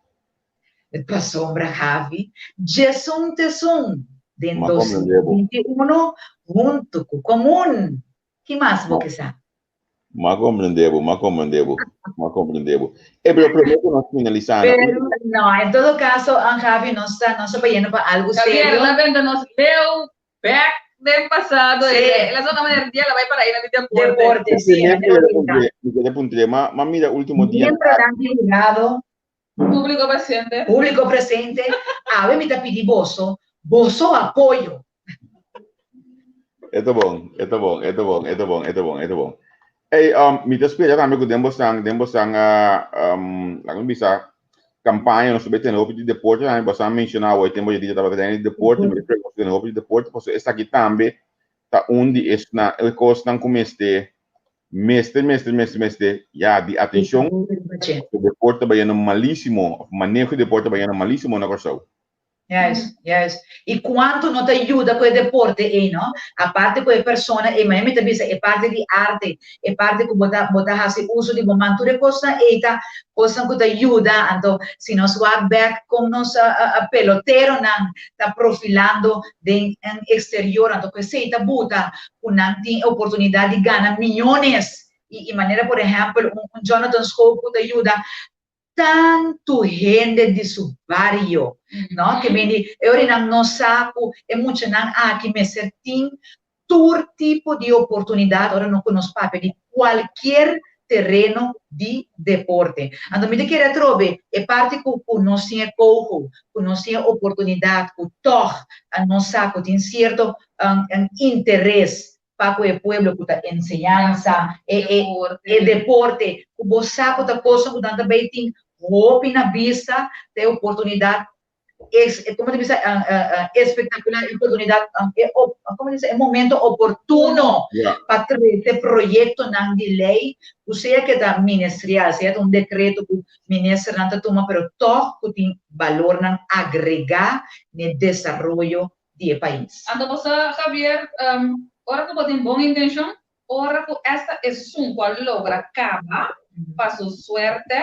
Pasobra, Javi, djesun t'esun den 2021 huntu ku komun. Ki mas bo ke sa? M'a komprendé bo, m'a komprendé bo, m'a komprendé bo. E pero promé ku nos finalisá na. Pero, no, en todo kaso, Javi, nos ta, nos ta bayendo pa algu serio. Javier, la benta nos leu Back den pasado, sí. El a zona manera dia la bai para ina di deporte. Deporte, sí. Mi quiere puntre, ma, ma mira último dia. Miembronan di jurado. Público presente. Público presente. Awe mi ta pidi boso, boso apoyo. E ta bon, e ta bon, e ta bon, e ta bon, e ta bon, e ta bon. Hey, mi ta spera tambe ku den bosan, den bosan, laga mi bisa, kampaña nos ta bay tene hopi di deporte tambe, boso a menciona awo e tempo Yedida tabata den di deporte, mi ta spera ku nos tene hopi di deporte, pasobra esaki tambe ta un di esnan, e kosnan ku mester, mester, mester, mester, mester, ya, di atenshon, pasobra deporte ta bayendo malisimo, òf maneho di deporte ta bayendo malisimo na Kòrsou. Juist, juist. I kuantu no ta yuda ku e deporte ei, no? Aparte ku e persona ei, ma mi ta bisa e parti di arte, e parti ku bo ta bo ta hasi uso di bo man, tur e kosnan ei ta kosnan ku ta yuda. Anto si nos wak bèk kon nos peloteronan ta profilando den eksterior, anto ku esei ta buta ku nan tin e oportunidat di gana miyones. I i manera por ehèmpel un Jonathan Schoop ku ta yuda tantu hende di su bario, no? Ke bini e ora nan no sa ku e muchanan aki mester tin tur tipo di oportunidat ora no ku nos papia di kualkier tereno di deporte. Anto mi ta kere atrobe e parti ku ku nos tin e koho, ku nos tin e oportunidat, ku tòg nos sa ku tin sierto interes pa ku e pueblo ku ta enseñansa, e e e deporte, ku bo sa ku ta kosnan ku nan ta bay tin hopi na bista, ta e oportunidat es komo ta bisa espektakular, e oportunidat e komo ta bisa e momento oportuno pa trese proyektonan di lei ku sea ke ta ministerial, sea ta un dekreto ku ministernan ta tuma, pero tòg ku tin balornan agregá n'e desaroyo di e pais. Anto bo sa, Javier, ora ku bo tin bon intenshon, ora ku esta esun ku a logra kaba pa su suerte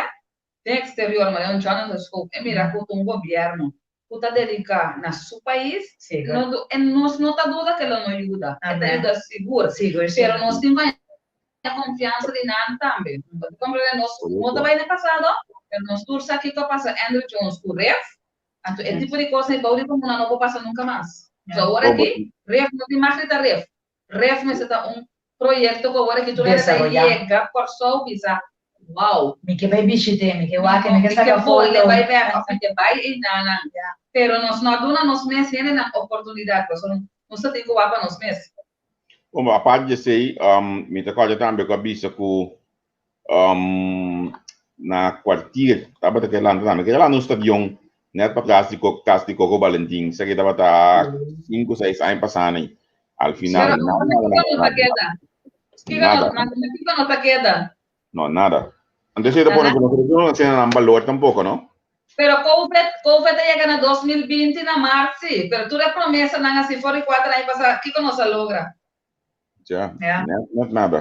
den eksterior, manera un Jonathan Schoop, e mira ku ta un gobièrnu ku ta dediká na su pais, no e nos no ta duda ku e lo no yuda, e ta yuda sigur, pero nos tin ku haña konfiansa di nan tambe. Bo ta komprende? Nos no ta bai na pasado, pero nos tur sa kiko a pasa Andrew Jones ku Ref, Anto e tipo di kos ei bou di komuna no por pasa nunka mas. So awor aki, ref no tin mag grita ref. Ref mester ta un proyekto ku awor aki tur hende ta Desaroyá. yega Kòrsou bisa, Wow! Mi ke bai bishit'é, mi ke wak e, mi Mi ke ke saka bolbe foto. bai bèk òf mi ke bai einanan. Ya. Pero nos no a duna nos mes hendenan oportunidat pasobra nos ta tin ku wak pa nos mes. Bon, aparte di esei, mi ta kòrda tambe ku a bisa ku na kwartier tabata ke lanta tambe. Ke lanta un stadion net patras di kas di Coco Balentin. Esaki tabata sinku, seis aña pasá nei. Al final, Pero nada, nada, kiko no nada, ta keda? Kiko nada. no, kiko no ta keda? No, nada. Anto esei ta pone ku nos no ta haciendo nan balor tampoco, no? Pero Covid, Covid a yega na 2020 na maart sí, pero tur e promesanan así for di kuater aña pasá, kiko nos a logra? Ja, Ja. net, net nada.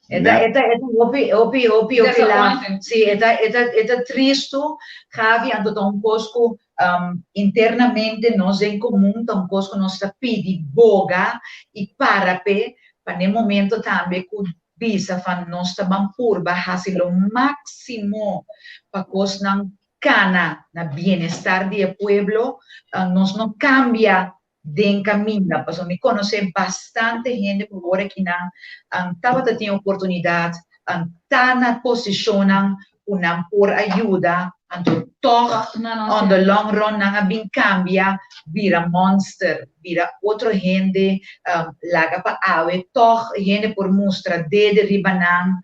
E ta, Net. e ta, e ta hopi, hopi, hopi, hopi laf. Disappointing. Sí, e ta, e ta, e ta tristu, Gavi, anto ta un kos ku um, internamente nos den komun ta un kos ku nos ta pidi boga i para p'e, pa n'e momento tambe ku bisa van nos ta ban purba hasi lo máksimo pa kosnan kana na bienestar di e pueblo, nos no kambia den kaminda, pasobra mi konosé bastante hende ku awor akinan tabata tin oportunidat, ta na posishonnan ku nan por a yuda, anto tòg on the long run nan a bin kambia bira monster, bira otro hende, laga pa awe tòg hende por mustra dede riba nan.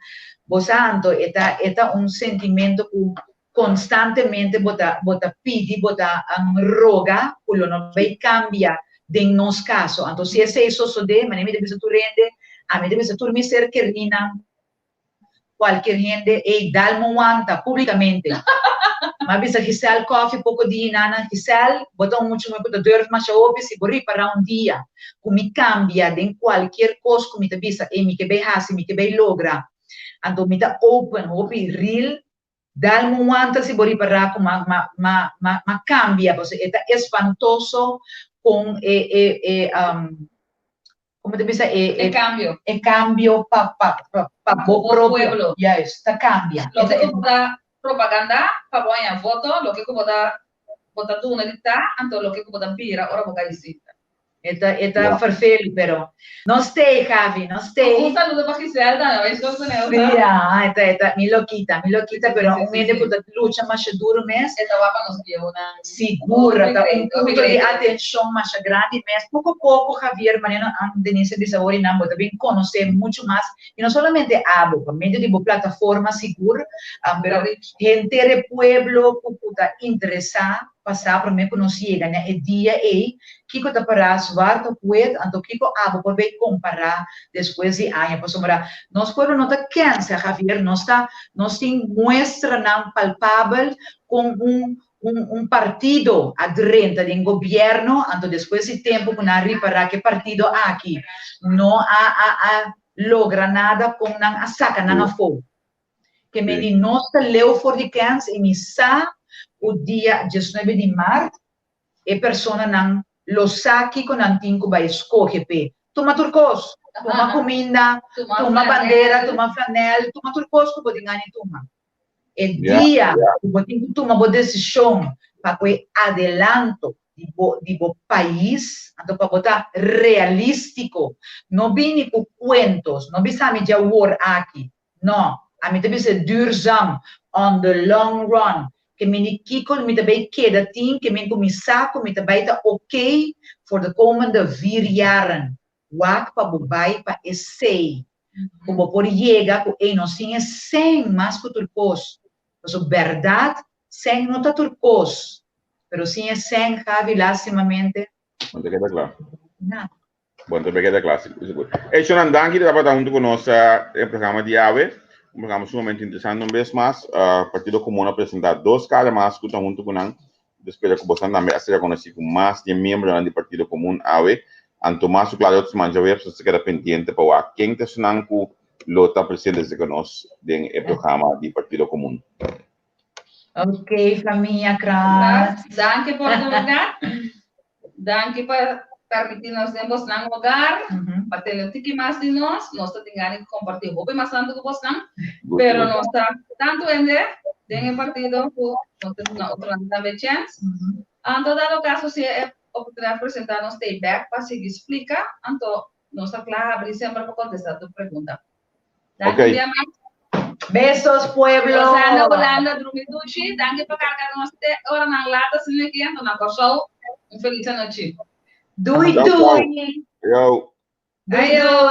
Bo sa anto e ta e ta un sentimento ku konstantemente bo ta bo ta pidi, bo ta roga ku lo no bay kambia den nos kaso. Anto si esei sosodé, manera mi ta bisa tur hende, ami ta bisa tur mi ser kerínan, Cualkier hende, ey, dal mo wanta, publicamente. M'a bisa Giselle Coffie poco di hinana, Giselle, bo ta un mucha muhe cu ta durf masha hopi, si bo ripara un dia cu mi cambia den cualkier cos cu mi ta bisa, ey, mi ke bay haci, mi ke bay logra, anto mi ta open, hopi real, dal mo wanta si bo ripara cu m'a, m'a, m'a, m'a, m'a cambia, pasobra e ta espantoso con e, e, e, como te bisa e, e cambio. E cambio pa pa pa pa bo Bo propio. pueblo. Juist, ta cambia. Loke E ku bo ta propaganda pa bo haña voto, loke ku bo ta bo ta duna di ta, anto loke ku bo ta bira ora bo kai sinta. E ta e ta vervelend, pero nos t'ei, Gavi, nos t'ei. Un saludo pa Giselle tambe, bai scoge con el. Sí, ah, e ta e ta mi lokita, mi lokita, pero Sí, un sí, hende sí. ku ta lucha masha duro mes. E ta wak pa nos bieunan. Sigur, ta un punto di Great. atencion masha grandi mes. Poco poco, Javier, manera an Denise a bisa ora nan, bo ta bin conoce mucho mas, y no solamente abo, pa medio di bo plataforma sigur, pero henter e pueblo cu cu ta interesa pa sa prome cu nos yega na e dia ey, kico ta para zwart op wit, anto kico abo por bay compara despues di aña, pasobra nos pueblo no ta kensa, Javier, nos ta, nos tin muestranan palpabel con un un un partido a drenta den gobierno, anto despues di tempo cu nan a ripara cu e partido aki no a a a logra nada con nan a saca nan afo. Ke men di nos ta leu for di kens y mi sa cu dia diesnuebe di maart e personanan lo sa kico nan tin cu bay scoge p'e. Tuma tur cos, tuma cuminda, tuma bandera, tuma flanel, tuma tur cos cu bo tin gana di tuma. E dia ku bo tin ku tuma bo desishon pa ku e adelanto di bo di bo pais, anto pa bo ta realístiko, no bini ku kuentos, no bisa mi djawor aki, no, ami ta bisa duurzaam, on the long run, ke mi di kiko mi ta bai keda tin, ke mi ku mi sa ku mi ta bai ta oké for de komende vier jaren, wak pa bo bai pa esei. Ku bo por yega ku ei nos tin e sèn mas ku tur kos. Pasobra bèrdat sèn no ta tur kos, pero sin e sèn, Gaby, lastimamente. Bo ta keda kla. Nada. Bo ta keda kla, sigur, sigur. Ey, Shonan, danki di tabata huntu ku nos den e programa di awe. Un programa sumamente interesante un bes mas. Partido Komun a presenta dos kara mas ku ta huntu ku nan. Mi ta spera ku bosan tambe a sera konosí ku mas di e miembronan di Partido Komun awe. Anto mas ku klaro otro siman djaweps nos ta keda pendiente pa wak ken ta esunnan ku lo ta presente serka nos den e programa di Partido Komun. Ok famia Krans. Danki por duna. Danki pa permití nos den bosnan hogar, pa tene un tiki mas di nos. Nos ta tin gana di kompartí hopi mas tantu ku bosnan, pero nos ta tantu hende den e partido ku nos ta duna otronan tambe chèns. Anto dado kaso si e oportunidat presentá nos ta ei bèk pa sigui splika, anto. Nos ta kla habrí semper pa kontestá tur pregunta. Ok. Danki, mas. Besos, pueblo. Rosana, Holanda, drumi dushi. Danki pa karga nos te ora nan lata sin aki, anto na Kòrsou. Un felis anochi. Doei, Ciao, ciao. doei. Yo. Doei, Ayo. doei.